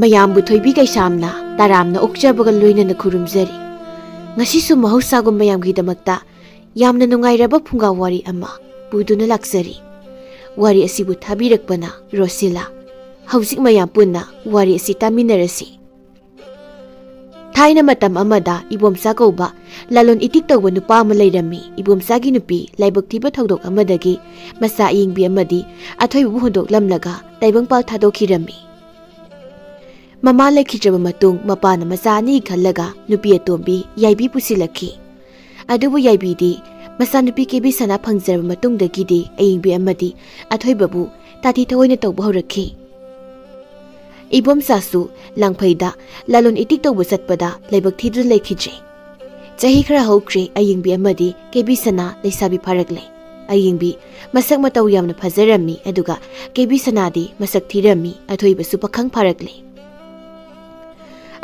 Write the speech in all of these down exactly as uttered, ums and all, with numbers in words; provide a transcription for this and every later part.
ꯃꯌꯥꯝꯕꯨ ꯊꯣꯏꯕꯤ ꯀꯩꯁꯥꯝꯅ ꯇꯔꯥꯝꯅ ꯑꯣꯛꯆꯕꯒ ꯂꯣꯏꯅꯅ ꯈꯨꯔꯨꯝꯖꯔꯤ꯫ ꯉꯁꯤꯁꯨ ꯃꯍꯧꯁꯥꯒꯨꯝ ꯃꯌꯥꯝꯒꯤꯗꯃꯛꯇ ꯌꯥꯝꯅ ꯅꯨꯡꯉꯥꯏꯔꯕ ꯐꯨꯡꯒꯥ ꯋꯥꯔꯤ ꯑꯃ ꯄꯨꯗꯨꯅ ꯂꯥꯛꯆꯔꯤ꯫ ꯋꯥꯔꯤ ꯑꯁꯤꯕꯨ ꯊꯥꯕꯤꯔꯛꯄꯅ ꯔꯣꯁꯤꯂꯥ꯫ ꯍꯧꯖꯤꯛ ꯃꯌꯥꯝ ꯄꯨꯟꯅ ꯋꯥꯔꯤ ꯑꯁꯤ ꯇꯥꯃꯤꯟꯅꯔꯁꯤ꯫ ꯊꯥꯏꯅ ꯃꯇꯝ ꯑꯃꯗ ꯏꯕꯣꯝꯆꯥ ꯀꯧꯕ ꯂꯂꯣꯟ ꯏꯇꯤꯛ ꯇꯧꯕ ꯅꯨꯄꯥ ꯑꯃ ꯂꯩꯔꯝꯃꯤ꯫ ꯏꯕꯣꯝꯆꯥꯒꯤ ꯅꯨꯄꯤ ꯂꯥꯏꯕꯛ ꯊꯤꯕ ꯊꯧꯗꯣꯛ ꯑꯃꯗꯒꯤ ꯃꯆꯥ ꯑꯌꯤꯡꯕꯤ ꯑꯃꯗꯤ ꯑꯊꯣꯏꯕꯕꯨ ꯍꯨꯟꯗꯣꯛꯂꯝꯂꯒ ꯇꯥꯏꯕꯪꯄꯥꯜ ꯊꯥꯗꯣꯛꯈꯤꯔꯝꯃꯤ꯫ ꯃꯃꯥ ꯂꯩꯈꯤꯗ꯭ꯔꯕ ꯃꯇꯨꯡ ꯃꯄꯥꯅ ꯃꯆꯥ ꯑꯅꯤ ꯈꯜꯂꯒ ꯅꯨꯄꯤ ꯑꯇꯣꯝꯕꯤ ꯌꯥꯏꯕꯤ ꯄꯨꯁꯤꯜꯂꯛꯈꯤ꯫ ꯑꯗꯨꯕꯨ ꯌꯥꯏꯕꯤꯗꯤ ꯃꯆꯥꯅꯨꯄꯤ ꯀꯦꯕꯤ ꯁꯅꯥ ꯐꯪꯖꯔꯕ ꯃꯇꯨꯡꯗꯒꯤꯗꯤ ꯑꯌꯤꯡꯕꯤ ꯑꯃꯗꯤ ꯑꯊꯣꯏꯕꯕꯨ ꯇꯥꯊꯤ ꯊꯑꯣꯏꯅ ꯇꯧꯕ ꯍꯧꯔꯛꯈꯤ꯫ ꯏꯕꯣꯝꯆꯥꯁꯨ ꯂꯥꯡꯐꯩꯗ ꯂꯂꯣꯟ ꯏꯇꯤꯛ ꯇꯧꯕ ꯆꯠꯄꯗ ꯂꯥꯏꯕꯛ ꯊꯤꯗꯨꯅ ꯂꯩꯈꯤꯗ꯭ꯔꯦ꯫ ꯆꯍꯤ ꯈꯔ ꯍꯧꯈ꯭ꯔꯦ, ꯑꯌꯤꯡꯕꯤ ꯑꯃꯗꯤ ꯀꯦꯕꯤ ꯁꯅꯥ ꯂꯩꯁꯥꯕꯤ ꯐꯥꯔꯛꯂꯦ꯫ ꯑꯌꯤꯡꯕꯤ ꯃꯁꯛ ꯃꯇꯧ ꯌꯥꯝꯅ ꯐꯖꯔꯝꯃꯤ, ꯑꯗꯨꯒ ꯀꯦꯕꯤ ꯁꯅꯥꯗꯤ ꯃꯁꯛ ꯊꯤꯔꯝꯃꯤ, ꯑꯊꯣꯏꯕꯁꯨ ꯄꯥꯈꯪ ꯐꯥꯔꯛꯂꯦ꯫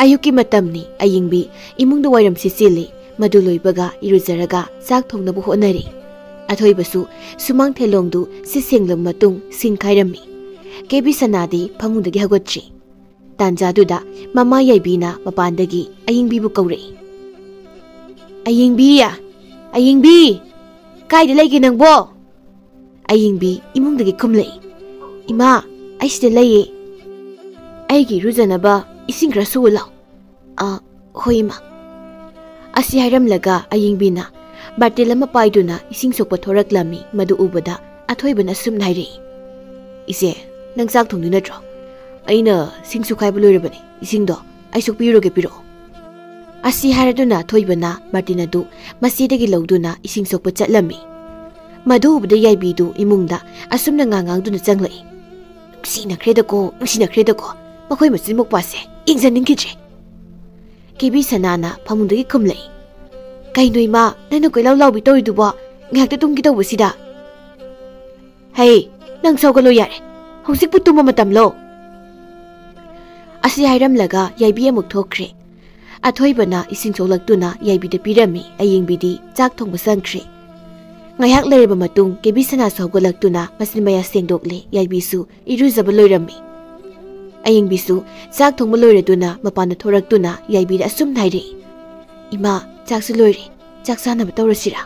ꯑꯌꯨꯛꯀꯤ ꯃꯇꯝꯅꯤ꯫ ꯑꯌꯤꯡꯕꯤ ꯏꯃꯨꯡꯗ ꯋꯥꯏꯔꯝ ꯁꯤꯠꯆꯤꯜꯂꯤ꯫ ꯃꯗꯨ ꯂꯣꯏꯕꯒ ꯏꯔꯨꯖꯔꯒ ꯆꯥꯛ ꯊꯣꯡꯅꯕ ꯍꯣꯠꯅꯔꯤ꯫ ꯑꯊꯣꯏꯕꯁꯨ ꯁꯨꯃꯥꯡ ꯊꯦꯂꯣꯡꯗꯨ ꯁꯤꯠ ꯁꯦꯡꯂꯕ ꯃꯇꯨꯡ ꯁꯤꯡ ꯈꯥꯏꯔꯝꯃꯤ꯫ ꯀꯦꯕꯤ ꯁꯅꯥꯗꯤ ꯐꯃꯨꯡꯗꯒꯤ ꯍꯧꯒꯠꯇ꯭ꯔꯤ꯫ ꯇꯥꯟꯖꯥꯗꯨꯗ ꯃꯃꯥ ꯌꯥꯏꯕꯤꯅ ꯃꯄꯥꯟꯗꯒꯤ ꯑꯌꯤꯡꯕꯤꯕꯨ ꯀꯧꯔꯛꯏ꯫ "ꯑꯌꯤꯡꯕꯤ! ꯑꯌꯤꯡꯕꯤ! ꯀꯥꯏꯗ ꯂꯩꯒꯦ ꯅꯪꯕꯣ?" ꯑꯌꯤꯡꯕꯤ ꯏꯃꯨꯡꯗꯒꯤ ꯈꯨꯝꯂꯛꯏ꯫ "ꯏꯃꯥ, ꯑꯩ ꯁꯤꯗ ꯂꯩꯌꯦ꯫ ꯑꯩꯒꯤ ꯏꯔꯨꯖꯅꯕ ꯏꯁꯤꯡ ꯈꯔ ꯁꯣꯛꯎ ꯂꯥꯎ꯫" "ꯑ, ꯍꯣꯏ ꯏꯃꯥ꯫" ꯑꯁꯤ ꯍꯥꯏꯔꯝꯂꯒ ꯑꯌꯤꯡꯕꯤꯅ ꯕꯥꯔꯇꯤꯜ ꯑꯃ ꯄꯥꯏꯗꯨꯅ ꯏꯁꯤꯡ ꯁꯣꯛꯄ ꯊꯣꯔꯛꯂꯝꯃꯤ꯫ ꯃꯗꯨ ꯎꯕꯗ ꯑꯊꯣꯏꯕꯅ ꯑꯁꯨꯝꯅ ꯍꯥꯏꯔꯛꯏ꯫ "ꯏꯆꯦ, ꯅꯪ ꯆꯥꯛ ꯊꯣꯡꯗꯣꯏ ꯅꯠꯇ꯭ꯔꯣ? ꯑꯩꯅ ꯁꯤꯡ ꯁꯨꯈꯥꯏꯕ ꯂꯣꯏꯔꯕꯅꯤ꯫ ꯏꯁꯤꯡꯗꯣ ꯑꯩ ꯁꯣꯛꯄꯤꯔꯨꯔꯒꯦ, ꯄꯤꯔꯛꯑꯣ꯫" ꯑꯁꯤ ꯍꯥꯏꯔꯗꯨꯅ ꯑꯊꯣꯏꯕꯅ ꯕꯥꯔꯇꯤꯟ ꯑꯗꯨ ꯃꯆꯦꯗꯒꯤ ꯂꯧꯗꯨꯅ ꯏꯁꯤꯡ ꯁꯣꯛꯄ ꯆꯠꯂꯝꯃꯤ꯫ ꯃꯗꯨ ꯎꯕꯗ ꯌꯥꯏꯕꯤꯗꯨ ꯏꯃꯨꯡꯗ ꯑꯁꯨꯝꯅ ꯉꯥꯡ ꯉꯥꯡꯗꯨꯅ ꯆꯪꯂꯛꯏ꯫ "ꯅꯨꯡꯁꯤꯅꯈ꯭ꯔꯦꯗꯀꯣ, ꯅꯨꯡꯁꯤꯅꯈ꯭ꯔꯦꯗꯀꯣ, ꯃꯈꯣꯏ ꯃꯆꯤꯟ ꯃꯧꯄꯥꯁꯦ ꯌꯦꯡꯖꯅꯤꯡꯈꯤꯗ꯭ꯔꯦ꯫" ꯀꯦꯕꯤ ꯁꯅꯥꯅ ꯐꯃꯨꯡꯗꯒꯤ ꯈꯨꯝꯂꯛꯏ꯫ "ꯀꯩꯅꯣ ꯏꯃꯥ, ꯅꯪꯅ ꯀꯣꯏꯂꯥꯎ ꯂꯥꯎꯕꯤ ꯇꯧꯔꯤꯗꯨꯕꯣ? ꯉꯥꯏꯍꯥꯛꯇ ꯇꯨꯝꯒꯦ ꯇꯧꯕꯁꯤꯗ꯫" "ꯍꯩ, ꯅꯪ ꯁꯧꯒꯠꯂꯣ ꯌꯥꯔꯦ꯫ ꯍꯧꯖꯤꯛꯄꯨ ꯇꯨꯝꯕ ꯃꯇꯝꯂꯣ?" ꯑꯁꯤ ꯍꯥꯏꯔꯝꯂꯒ ꯌꯥꯏꯕꯤ ꯑꯃꯨꯛ ꯊꯣꯛꯈ꯭ꯔꯦ꯫ ꯑꯊꯣꯏꯕꯅ ꯏꯁꯤꯡ ꯁꯣꯛꯂꯛꯇꯨꯅ ꯌꯥꯏꯕꯤꯗ ꯄꯤꯔꯝꯃꯤ꯫ ꯑꯌꯤꯡꯕꯤꯗꯤ ꯆꯥꯛ ꯊꯣꯡꯕ ꯆꯪꯈ꯭ꯔꯦ꯫ ꯉꯥꯏꯍꯥꯛ ꯂꯩꯔꯕ ꯃꯇꯨꯡ ꯀꯦꯕꯤ ꯁꯅꯥꯁꯨ ꯍꯧꯒꯠꯂꯛꯇꯨꯅ ꯃꯆꯤꯟ ꯃꯌꯥ ꯁꯦꯡꯗꯣꯛꯂꯦ꯫ ꯌꯥꯏꯕꯤꯁꯨ ꯏꯔꯨꯖꯕ ꯂꯣꯏꯔꯝꯃꯤ꯫ ꯑꯌꯤꯡꯕꯤꯁꯨ ꯆꯥꯛ ꯊꯣꯡꯕ ꯂꯣꯏꯔꯗꯨꯅ ꯃꯄꯥꯟꯗ ꯊꯣꯔꯛꯇꯨꯅ ꯌꯥꯏꯕꯤꯗ ꯑꯁꯨꯝꯅ ꯍꯥꯏꯔꯛꯏ, "ꯏꯃꯥ, ꯆꯥꯛꯁꯨ ꯂꯣꯏꯔꯦ, ꯆꯥꯛ ꯆꯥꯅꯕ ꯇꯧꯔꯁꯤꯔꯥ?"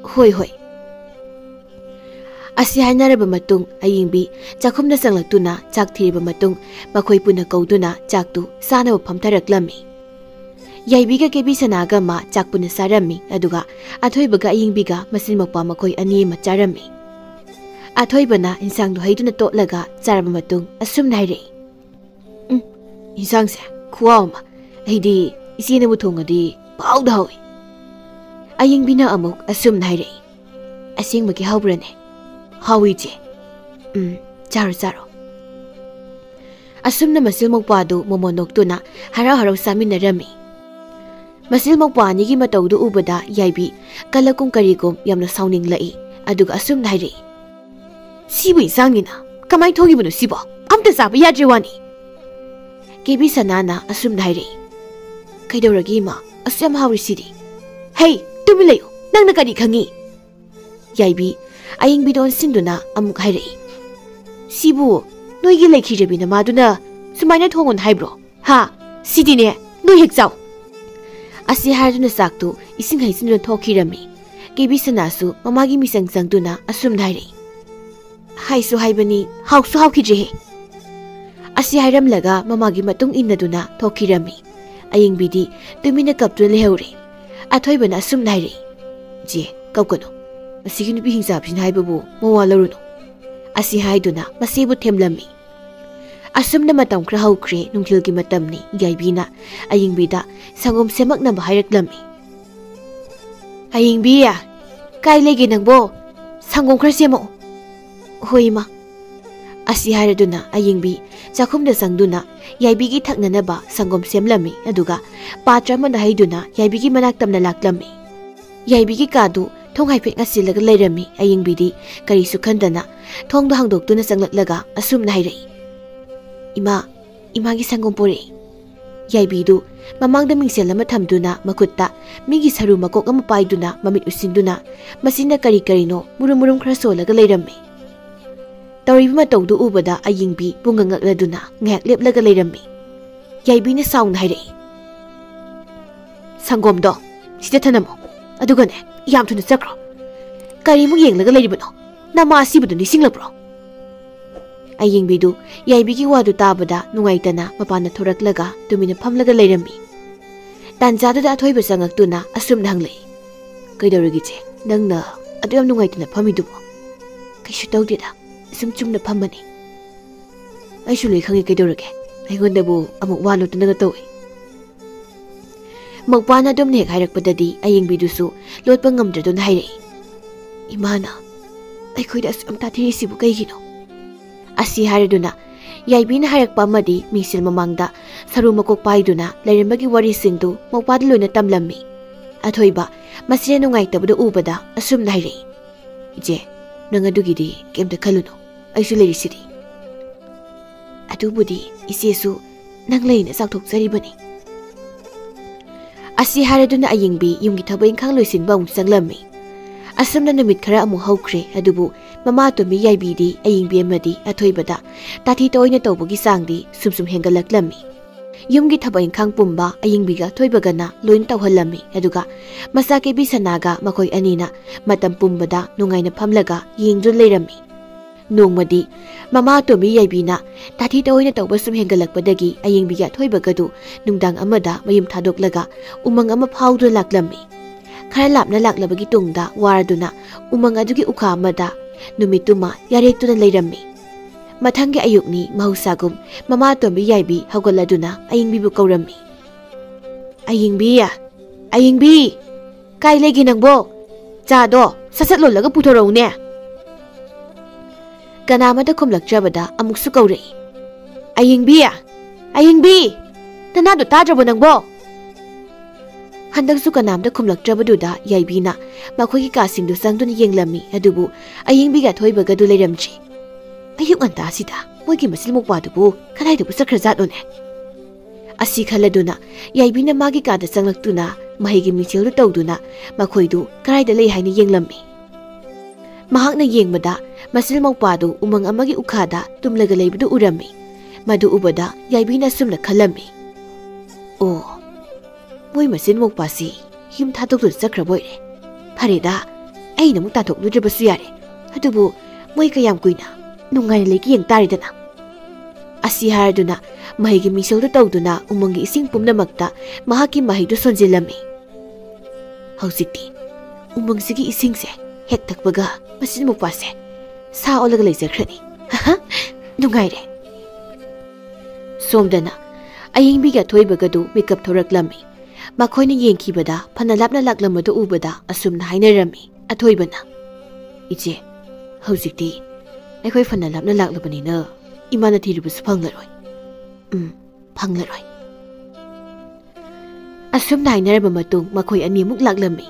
"ꯍꯣꯏ, ꯍꯣꯏ꯫" ꯑꯁꯤ ꯍꯥꯏꯅꯔꯕ ꯃꯇꯨꯡ ꯑꯌꯤꯡꯕꯤ ꯆꯥꯛꯈꯨꯝꯗ ꯆꯪꯂꯛꯇꯨꯅ ꯆꯥꯛ ꯊꯤꯔꯕ ꯃꯇꯨꯡ ꯃꯈꯣꯏ ꯄꯨꯟꯅ ꯀꯧꯗꯨꯅ ꯆꯥꯛꯇꯨ ꯆꯥꯅꯕ ꯐꯝꯊꯔꯛꯂꯝꯃꯤ꯫ ꯌꯥꯏꯕꯤꯒ ꯀꯦꯕꯤ ꯁꯅꯥꯒ ꯑꯃ ꯆꯥꯛ ꯄꯨꯟꯅ ꯆꯥꯔꯝꯃꯤ, ꯑꯗꯨꯒ ꯑꯊꯣꯏꯕꯒ ꯑꯌꯤꯡꯕꯤꯒ ꯃꯆꯤꯟ ꯃꯧꯄ꯭ꯋꯥ ꯃꯈꯣꯏ ꯑꯅꯤ ꯑꯃ ꯆꯥꯔꯝꯃꯤ꯫ ꯑꯊꯣꯏꯕꯅ ꯏꯟꯁꯥꯡꯗꯣ ꯍꯩꯗꯨꯅ ꯇꯣꯠꯂꯒ ꯆꯥꯔꯕ ꯃꯇꯨꯡ ꯑꯁꯨꯝꯅ ꯍꯥꯏꯔꯛꯏ, "ꯎꯝ, ꯏꯟꯁꯥꯡꯁꯦ ꯈꯨꯍꯥꯎ ꯑꯃ꯫ ꯑꯩꯗꯤ ꯏꯆꯦꯅꯕꯨ ꯊꯣꯡꯉꯗꯤ ꯄꯥꯎꯗ ꯍꯥꯎꯏ꯫" ꯑꯌꯤꯡꯕꯤꯅ ꯑꯃꯨꯛ ꯑꯁꯨꯝꯅ ꯍꯥꯏꯔꯛꯏ, "ꯑꯁꯦꯡꯕꯒꯤ ꯍꯥꯎꯕ꯭ꯔꯅꯦ?" "ꯍꯥꯎꯏ, ꯏꯆꯦ꯫" "ꯎꯝ, ꯆꯥꯔꯣ, ꯆꯥꯔꯣ꯫" ꯑꯁꯨꯝꯅ ꯃꯆꯤꯜ ꯃꯧꯄ꯭ꯋꯥꯗꯨ ꯃꯣꯃꯣꯟ ꯅꯣꯛꯇꯨꯅ ꯍꯔꯥꯎ ꯍꯔꯥꯎ ꯆꯥꯃꯤꯟꯅꯔꯝꯃꯤ꯫ ꯃꯆꯤꯜ ꯃꯧꯄ꯭ꯋꯥ ꯑꯅꯤꯒꯤ ꯃꯇꯧꯗꯨ ꯎꯕꯗ ꯌꯥꯏꯕꯤ ꯀꯂꯛꯀꯨꯝ ꯀꯔꯤꯒꯨꯝ ꯌꯥꯝꯅ ꯁꯥꯎꯅꯤꯡꯂꯛꯏ, ꯑꯗꯨꯒ ꯑꯁꯨꯝꯅ ꯍꯥꯏꯔꯛꯏ, "ꯁꯤꯕꯨ ꯏꯟꯁꯥꯡꯅꯤꯅ ꯀꯃꯥꯏ ꯊꯣꯡꯉꯤꯕꯅꯣ ꯁꯤꯕꯣ? ꯑꯝꯇ ꯆꯥꯕ ꯌꯥꯗ꯭ꯔꯦ ꯋꯥꯅꯤ꯫" ꯀꯦꯕꯤ ꯁꯅꯥꯅ ꯑꯁꯨꯝꯅ ꯍꯥꯏꯔꯛꯏ, "ꯀꯩꯗꯧꯔꯒꯦ ꯏꯃꯥ? ꯑꯁꯨꯛ ꯌꯥꯝ ꯍꯥꯎꯔꯤꯁꯤꯗꯤ?" "ꯍꯩ, ꯇꯨꯃꯤꯟ ꯂꯩꯌꯨ, ꯅꯪꯅ ꯀꯔꯤ ꯈꯪꯉꯤ?" ꯌꯥꯏꯕꯤ ꯑꯌꯤꯡꯕꯤꯗ ꯑꯣꯟꯁꯤꯟꯗꯨꯅ ꯑꯃꯨꯛ ꯍꯥꯏꯔꯛꯏ, "ꯁꯤꯕꯨ ꯅꯣꯏꯒꯤ ꯂꯩꯈꯤꯗ꯭ꯔꯕꯤ ꯅꯃꯥꯗꯨꯅ ꯁꯨꯃꯥꯏꯅ ꯊꯣꯡꯉꯣꯅ ꯍꯥꯏꯕ꯭ꯔꯣ? ꯍꯥ? ꯁꯤꯗꯤꯅꯦ, ꯅꯣꯏ ꯍꯦꯛ ꯆꯥꯎ꯫" ꯑꯁꯤ ꯍꯥꯏꯗꯨꯅ ꯆꯥꯛꯇꯨ ꯏꯁꯤꯡ ꯍꯩꯖꯤꯟꯗꯨꯅ ꯊꯣꯛꯈꯤꯔꯝꯃꯤ꯫ ꯀꯦꯕꯤ ꯁꯅꯥꯁꯨ ꯃꯃꯥꯒꯤ ꯃꯤꯆꯪ ꯆꯪꯗꯨꯅ ꯑꯁꯨꯝꯅ ꯍꯥꯏꯔꯛꯏ, "ꯍꯥꯏꯁꯨ ꯍꯥꯏꯕꯅꯤ, ꯍꯥꯎꯁꯨ ꯍꯥꯎꯈꯤꯗ꯭ꯔꯦꯍꯦ꯫" ꯑꯁꯤ ꯍꯥꯏꯔꯝꯂꯒ ꯃꯃꯥꯒꯤ ꯃꯇꯨꯡ ꯏꯟꯅꯗꯨꯅ ꯊꯣꯛꯈꯤꯔꯝꯃꯤ꯫ ꯑꯌꯤꯡꯕꯤꯗꯤ ꯇꯨꯃꯤꯟꯅ ꯀꯞꯇꯨꯅ ꯂꯩꯍꯧꯔꯦ꯫ ꯑꯊꯣꯏꯕꯅ ꯑꯁꯨꯝꯅ ꯍꯥꯏꯔꯛꯏ, "ꯏꯆꯦ, ꯀꯞꯀꯅꯨ꯫ ꯃꯁꯤꯒꯤ ꯅꯨꯄꯤ ꯍꯤꯡꯆꯥꯕꯤꯁꯤꯅ ꯍꯥꯏꯕꯕꯨ ꯃꯋꯥ ꯂꯧꯔꯨꯅꯨ꯫" ꯑꯁꯤ ꯍꯥꯏꯗꯨꯅ ꯃꯆꯦꯕꯨ ꯊꯦꯝꯂꯝꯃꯤ꯫ ꯑꯁꯨꯝꯅ ꯃꯇꯝ ꯈꯔ ꯍꯧꯈ꯭ꯔꯦ꯫ ꯅꯨꯡꯊꯤꯜꯒꯤ ꯃꯇꯝꯅꯤ꯫ ꯌꯥꯏꯕꯤꯅ ꯑꯌꯤꯡꯕꯤꯗ ꯁꯪꯒꯣꯝ ꯁꯦꯝꯃꯛꯅꯕ ꯍꯥꯏꯔꯛꯂꯝꯃꯤ꯫ "ꯑꯌꯤꯡꯕꯤ, ꯀꯥꯏ ꯂꯩꯒꯦ ꯅꯪꯕꯣ? ꯁꯪꯒꯣꯝ ꯈꯔ ꯁꯦꯝꯃꯛꯑꯣ꯫" "ꯍꯣꯏ, ꯏꯃꯥ꯫" ꯑꯁꯤ ꯍꯥꯏꯔꯗꯨꯅ ꯑꯌꯤꯡꯕꯤ ꯆꯥꯛꯈꯨꯝꯗ ꯆꯪꯗꯨꯅ ꯌꯥꯏꯕꯤꯒꯤ ꯊꯛꯅꯅꯕ ꯁꯪꯒꯣꯝ ꯁꯦꯝꯂꯝꯃꯤ, ꯑꯗꯨꯒ ꯄꯥꯇ꯭ꯔ ꯑꯃꯗ ꯍꯩꯗꯨꯅ ꯌꯥꯏꯕꯤꯒꯤ ꯃꯅꯥꯛ ꯇꯝꯅ ꯂꯥꯛꯂꯝꯃꯤ꯫ ꯌꯥꯏꯕꯤꯒꯤ ꯀꯥꯗꯨ ꯊꯣꯡ ꯍꯥꯏꯐꯦꯠ ꯉꯥꯁꯤꯜꯂꯒ ꯂꯩꯔꯝꯃꯤ꯫ ꯑꯌꯤꯡꯕꯤꯗꯤ ꯀꯔꯤꯁꯨ ꯈꯟꯗꯅ ꯊꯣꯡꯗꯣ ꯍꯥꯡꯗꯣꯛꯇꯨꯅ ꯆꯪꯂꯛꯂꯒ ꯑꯁꯨꯝꯅ ꯍꯥꯏꯔꯛꯏ, "ꯏꯃꯥ, ꯏꯃꯥꯒꯤ ꯁꯪꯒꯣꯝ ꯄꯨꯔꯛꯏ꯫" ꯌꯥꯏꯕꯤꯗꯨ ꯃꯃꯥꯡꯗ ꯃꯤꯡꯁꯦꯜ ꯑꯃ ꯊꯝꯗꯨꯅ ꯃꯈꯨꯠꯇ ꯃꯤꯒꯤ ꯁꯔꯨ ꯃꯀꯣꯛ ꯑꯃ ꯄꯥꯏꯗꯨꯅ ꯃꯃꯤꯠ ꯎꯏꯁꯤꯟꯗꯨꯅ ꯃꯆꯤꯟꯅ ꯀꯔꯤ ꯀꯔꯤꯅꯣ ꯃꯨꯔꯨꯝ ꯃꯨꯔꯨꯝ ꯈꯔ ꯁꯣꯜꯂꯒ ꯂꯩꯔꯝꯃꯤ꯫ ꯇꯧꯔꯤꯕ ꯃꯇꯧꯗꯨ ꯎꯕꯗ ꯑꯌꯤꯡꯕꯤ ꯄꯨꯡꯉꯛ ꯉꯛꯂꯗꯨꯅ ꯉꯥꯏꯍꯥꯛ ꯂꯦꯞꯂꯒ ꯂꯩꯔꯝꯃꯤ꯫ ꯌꯥꯏꯕꯤꯅ ꯁꯥꯎꯅ ꯍꯥꯏꯔꯛꯏ, "ꯁꯪꯒꯣꯝꯗꯣ ꯁꯤꯗ ꯊꯅꯝꯃꯣ, ꯑꯗꯨꯒꯅꯦ ꯌꯥꯝ ꯊꯨꯅ ꯆꯠꯈ꯭ꯔꯣ꯫ ꯀꯔꯤꯃꯨꯛ ꯌꯦꯡꯂꯒ ꯂꯩꯔꯤꯕꯅꯣ? ꯅꯃꯥ ꯑꯁꯤꯕꯗꯨ ꯅꯤꯡꯁꯤꯡꯂꯛꯄ꯭ꯔꯣ?" ꯑꯌꯤꯡꯕꯤꯗꯨ ꯌꯥꯏꯕꯤꯒꯤ ꯋꯥꯗꯨ ꯇꯥꯕꯗ ꯅꯨꯡꯉꯥꯏꯇꯅ ꯃꯄꯥꯟꯗ ꯊꯣꯔꯛꯂꯒ ꯇꯨꯃꯤꯟꯅ ꯐꯝꯂꯒ ꯂꯩꯔꯝꯃꯤ꯫ ꯇꯥꯟꯖꯥꯗꯨꯗ ꯑꯊꯣꯏꯕ ꯆꯪꯉꯛꯇꯨꯅ ꯑꯁꯨꯝꯅ ꯍꯪꯂꯛꯏ, "ꯀꯩꯗꯧꯔꯒꯦ ꯏꯆꯦ? ꯅꯪꯅ ꯑꯗꯨ ꯌꯥꯝ ꯅꯨꯡꯉꯥꯏꯇꯅ ꯐꯝꯃꯤꯗꯨꯕꯣ?" "ꯀꯩꯁꯨ ꯇꯧꯗꯦꯗ, ꯁꯨꯝ ꯆꯨꯝꯅ ꯐꯝꯕꯅꯤ꯫" "ꯑꯩꯁꯨ ꯂꯣꯏ ꯈꯪꯉꯤ, ꯀꯩꯗꯧꯔꯒꯦ? ꯑꯩꯉꯣꯟꯗꯕꯨ ꯑꯃꯨꯛ ꯋꯥ ꯂꯣꯠꯇꯅꯒ ꯇꯧꯏ꯫" ꯃꯧꯄꯥꯅ ꯑꯗꯨꯝꯅ ꯍꯦꯛ ꯍꯥꯏꯔꯛꯄꯗꯗꯤ ꯑꯌꯤꯡꯕꯤꯗꯨꯁꯨ ꯂꯣꯠꯄ ꯉꯝꯗ꯭ꯔꯗꯨꯅ ꯍꯥꯏꯔꯛꯏ, "ꯏꯃꯥꯅ ꯑꯩꯈꯣꯏꯗ ꯑꯁꯨꯛ ꯌꯥꯝ ꯇꯥꯊꯤꯔꯤꯁꯤꯕꯨ ꯀꯩꯒꯤꯅꯣ?" ꯑꯁꯤ ꯍꯥꯏꯔꯗꯨꯅ ꯌꯥꯏꯕꯤꯅ ꯍꯥꯏꯔꯛꯄ ꯑꯃꯗꯤ ꯃꯤꯡꯁꯦꯜ ꯃꯃꯥꯡꯗ ꯁꯔꯨ ꯃꯀꯣꯛ ꯄꯥꯏꯗꯨꯅ ꯂꯩꯔꯝꯕꯒꯤ ꯋꯥꯔꯤꯁꯤꯡꯗꯨ ꯃꯧꯄꯥꯗ ꯂꯣꯏꯅ ꯇꯝꯂꯝꯃꯤ꯫ ꯑꯊꯣꯏꯕ ꯃꯁꯤꯅ ꯅꯨꯡꯉꯥꯏꯇꯕꯗ ꯎꯕꯗ ꯑꯁꯨꯝꯅ ꯍꯥꯏꯔꯛꯏ, "ꯏꯆꯦ, ꯅꯪ ꯑꯗꯨꯒꯤꯗꯤ ꯀꯩꯝꯇ ꯈꯜꯂꯨꯅꯨ, ꯑꯩꯁꯨ ꯂꯩꯔꯤꯁꯤꯗꯤ꯫" "ꯑꯗꯨꯕꯨꯗꯤ ꯏꯆꯦꯁꯨ ꯅꯪ ꯂꯩꯅ ꯆꯥꯎꯊꯣꯛꯆꯔꯤꯕꯅꯤ꯫" ꯑꯁꯤ ꯍꯥꯏꯔꯗꯨꯅ ꯑꯌꯤꯡꯕꯤ ꯌꯨꯝꯒꯤ ꯊꯕꯛ ꯏꯪꯈꯥꯡ ꯂꯣꯏꯁꯤꯟꯕ ꯑꯃꯨꯛ ꯆꯪꯂꯝꯃꯤ꯫ ꯑꯁꯨꯝꯅ ꯅꯨꯃꯤꯠ ꯈꯔ ꯑꯃꯨꯛ ꯍꯧꯈ꯭ꯔꯦ, ꯑꯗꯨꯕꯨ ꯃꯃꯥ ꯇꯣꯝꯕꯤ ꯌꯥꯏꯕꯤꯗꯤ ꯑꯌꯤꯡꯕꯤ ꯑꯃꯗꯤ ꯑꯊꯣꯏꯕꯗ ꯇꯥꯊꯤ ꯇꯥꯑꯣꯏꯅ ꯇꯧꯕꯒꯤ ꯆꯥꯡꯗꯤ ꯁꯨꯝ ꯁꯨꯝ ꯍꯦꯟꯒꯠꯂꯛꯂꯝꯃꯤ꯫ ꯌꯨꯝꯒꯤ ꯊꯕꯛ ꯏꯪꯈꯥꯡ ꯄꯨꯝꯕ ꯑꯌꯤꯡꯕꯤꯒ ꯑꯊꯣꯏꯕꯒꯅ ꯂꯣꯏꯅ ꯇꯧꯍꯜꯂꯝꯃꯤ, ꯑꯗꯨꯒ ꯃꯆꯥ ꯀꯦꯕꯤ ꯁꯅꯥꯒ ꯃꯈꯣꯏ ꯑꯅꯤꯅ ꯃꯇꯝ ꯄꯨꯝꯕꯗ ꯅꯨꯡꯉꯥꯏꯅ ꯐꯝꯂꯒ ꯌꯦꯡꯗꯨꯅ ꯂꯩꯔꯝꯃꯤ꯫ ꯅꯣꯡꯃꯗꯤ ꯃꯃꯥ ꯇꯣꯝꯕꯤ ꯌꯥꯏꯕꯤꯅ ꯇꯥꯊꯤ ꯇꯥꯑꯣꯏꯅ ꯇꯧꯕ ꯁꯨꯝ ꯍꯦꯟꯒꯠꯂꯛꯄꯗꯒꯤ ꯑꯌꯤꯡꯕꯤꯒꯤ ꯑꯊꯣꯏꯕꯒꯗꯨ ꯅꯨꯡꯗꯥꯡ ꯑꯃꯗ ꯃꯌꯨꯝ ꯊꯥꯗꯣꯛꯂꯒ ꯎꯃꯪ ꯑꯃ ꯐꯥꯎꯗꯨꯅ ꯂꯥꯛꯂꯝꯃꯤ꯫ ꯈꯔ ꯂꯥꯞꯅ ꯂꯥꯛꯂꯕꯒꯤ ꯇꯨꯡꯗ ꯋꯥꯔꯗꯨꯅ ꯎꯃꯪ ꯑꯗꯨꯒꯤ ꯎꯈꯥ ꯑꯃꯗ ꯅꯨꯃꯤꯠꯇꯨꯃ ꯌꯥꯔꯦꯛꯇꯨꯅ ꯂꯩꯔꯝꯃꯤ꯫ ꯃꯊꯪꯒꯤ ꯑꯌꯨꯛꯅꯤ ꯃꯍꯧꯁꯥꯒꯨꯝ ꯃꯃꯥ ꯇꯣꯝꯕꯤ ꯌꯥꯏꯕꯤ ꯍꯧꯒꯠꯂꯗꯨꯅ ꯑꯌꯤꯡꯕꯤꯕꯨ ꯀꯧꯔꯝꯃꯤ꯫ "ꯑꯌꯤꯡꯕꯤ, ꯑꯌꯤꯡꯕꯤ, ꯀꯥꯏ ꯂꯩꯒꯦ ꯅꯪꯕꯣ? ꯆꯥꯗꯣ ꯁꯠ ꯁꯠ ꯂꯣꯜꯂꯒ ꯄꯨꯊꯣꯔꯛꯎꯅꯦ꯫" ꯀꯅꯥꯃꯠꯇ ꯈꯨꯝꯂꯛꯇ꯭ꯔꯕꯗ ꯑꯃꯨꯛꯁꯨ ꯀꯧꯔꯛꯏ, "ꯑꯌꯤꯡꯕꯤ, ꯑꯌꯤꯡꯕꯤ, ꯅꯅꯥꯗꯣ ꯇꯥꯗ꯭ꯔꯕꯣ ꯅꯪꯕꯣ?" ꯍꯟꯗꯛꯁꯨ ꯀꯅꯥꯝꯇ ꯈꯨꯝꯂꯛꯇ꯭ꯔꯕꯗꯨꯗ ꯌꯥꯏꯕꯤꯅ ꯃꯈꯣꯏꯒꯤ ꯀꯥꯁꯤꯡꯗꯨ ꯆꯪꯗꯨꯅ ꯌꯦꯡꯂꯝꯃꯤ, ꯑꯗꯨꯕꯨ ꯑꯌꯤꯡꯕꯤꯒ ꯑꯊꯣꯏꯕꯒꯗꯨ ꯂꯩꯔꯝꯗ꯭ꯔꯤ꯫ "ꯑꯌꯨꯛ ꯉꯟꯇꯥꯁꯤꯗ ꯃꯣꯏꯒꯤ ꯃꯆꯤꯟ ꯃꯧꯄꯥꯗꯨꯕꯨ ꯀꯗꯥꯏꯗꯕꯨ ꯆꯠꯈ꯭ꯔꯖꯥꯠꯅꯣꯅꯦ?" ꯑꯁꯤ ꯈꯜꯂꯗꯨꯅ ꯌꯥꯏꯕꯤꯅ ꯃꯥꯒꯤ ꯀꯥꯗ ꯆꯪꯂꯛꯇꯨꯅ ꯃꯍꯩꯒꯤ ꯃꯤꯡꯁꯦꯜꯗꯨ ꯇꯧꯗꯨꯅ ꯃꯈꯣꯏꯗꯨ ꯀꯗꯥꯏꯗ ꯂꯩ ꯍꯥꯏꯅ ꯌꯦꯡꯂꯝꯃꯤ꯫ ꯃꯍꯥꯛꯅ ꯌꯦꯡꯕꯗ ꯃꯆꯤꯟ ꯃꯧꯄꯥꯗꯨ ꯎꯃꯪ ꯑꯃꯒꯤ ꯎꯈꯥꯗ ꯇꯨꯝꯂꯒ ꯂꯩꯕꯗꯨ ꯎꯔꯝꯃꯤ꯫ ꯃꯗꯨ ꯎꯕꯗ ꯌꯥꯏꯕꯤꯅ ꯑꯁꯨꯝꯅ ꯈꯜꯂꯝꯃꯤ, "ꯑꯣ, ꯃꯣꯏ ꯃꯆꯤꯟ ꯃꯧꯄꯥꯁꯤ ꯌꯨꯝ ꯊꯥꯗꯣꯛꯇꯨꯅ ꯆꯠꯈ꯭ꯔꯕ ꯑꯣꯏꯔꯦ꯫ ꯐꯔꯦꯗ, ꯑꯩꯅ ꯑꯃꯨꯛ ꯇꯥꯟꯊꯣꯛꯂꯨꯗ꯭ꯔꯕꯁꯨ ꯌꯥꯔꯦ꯫ ꯑꯗꯨꯕꯨ ꯃꯣꯏ ꯀꯌꯥꯝ ꯀꯨꯏꯅ ꯅꯨꯡꯉꯥꯏꯅ ꯂꯩꯒꯦ ꯌꯦꯡ ꯇꯥꯔꯦꯗꯅ"꯫ ꯑꯁꯤ ꯍꯥꯏꯔꯗꯨꯅ ꯃꯍꯩꯒꯤ ꯃꯤꯁꯧꯗꯨ ꯇꯧꯗꯨꯅ ꯎꯃꯪꯒꯤ ꯏꯁꯤꯡ ꯄꯨꯝꯅꯃꯛꯇ ꯃꯍꯥꯛꯀꯤ ꯃꯍꯩꯗꯨ ꯁꯣꯟꯖꯤꯜꯂꯝꯃꯤ꯫ ꯍꯧꯖꯤꯛꯇꯤ ꯎꯃꯪꯁꯤꯒꯤ ꯏꯁꯤꯡꯁꯦ ꯍꯦꯛ ꯊꯛꯄꯒ ꯃꯆꯤꯟ ꯃꯧꯄꯥꯁꯦ ꯁꯥ ꯑꯣꯜꯂꯒ ꯂꯩꯖꯈ꯭ꯔꯅꯤ꯫ ꯅꯨꯡꯉꯥꯏꯔꯦ꯫ ꯁꯣꯝꯗꯅ ꯑꯌꯤꯡꯕꯤꯒ ꯑꯊꯣꯏꯕꯒꯗꯨ ꯃꯤꯀꯞ ꯊꯣꯔꯛꯂꯝꯃꯤ꯫ ꯃꯈꯣꯏꯅ ꯌꯦꯡꯈꯤꯕꯗ ꯐꯅ ꯂꯥꯞꯅ ꯂꯥꯛꯂꯝꯕꯗꯨ ꯎꯕꯗ ꯑꯁꯨꯝꯅ ꯍꯥꯏꯅꯔꯝꯃꯤ꯫ ꯑꯊꯣꯏꯕꯅ, "ꯏꯆꯦ, ꯍꯧꯖꯤꯛꯇꯤ ꯑꯩꯈꯣꯏ ꯐꯅ ꯂꯥꯞꯅ ꯂꯥꯛꯂꯕꯅꯤꯅ ꯏꯃꯥꯅ ꯊꯤꯔꯨꯕꯁꯨ ꯐꯪꯂꯔꯣꯏ꯫ ꯎꯝ, ꯐꯪꯂꯔꯣꯏ"꯫ ꯑꯁꯨꯝꯅ ꯍꯥꯏꯅꯔꯕ ꯃꯇꯨꯡ ꯃꯈꯣꯏ ꯑꯅꯤꯃꯨꯛ ꯂꯥꯛꯂꯝꯃꯤ꯫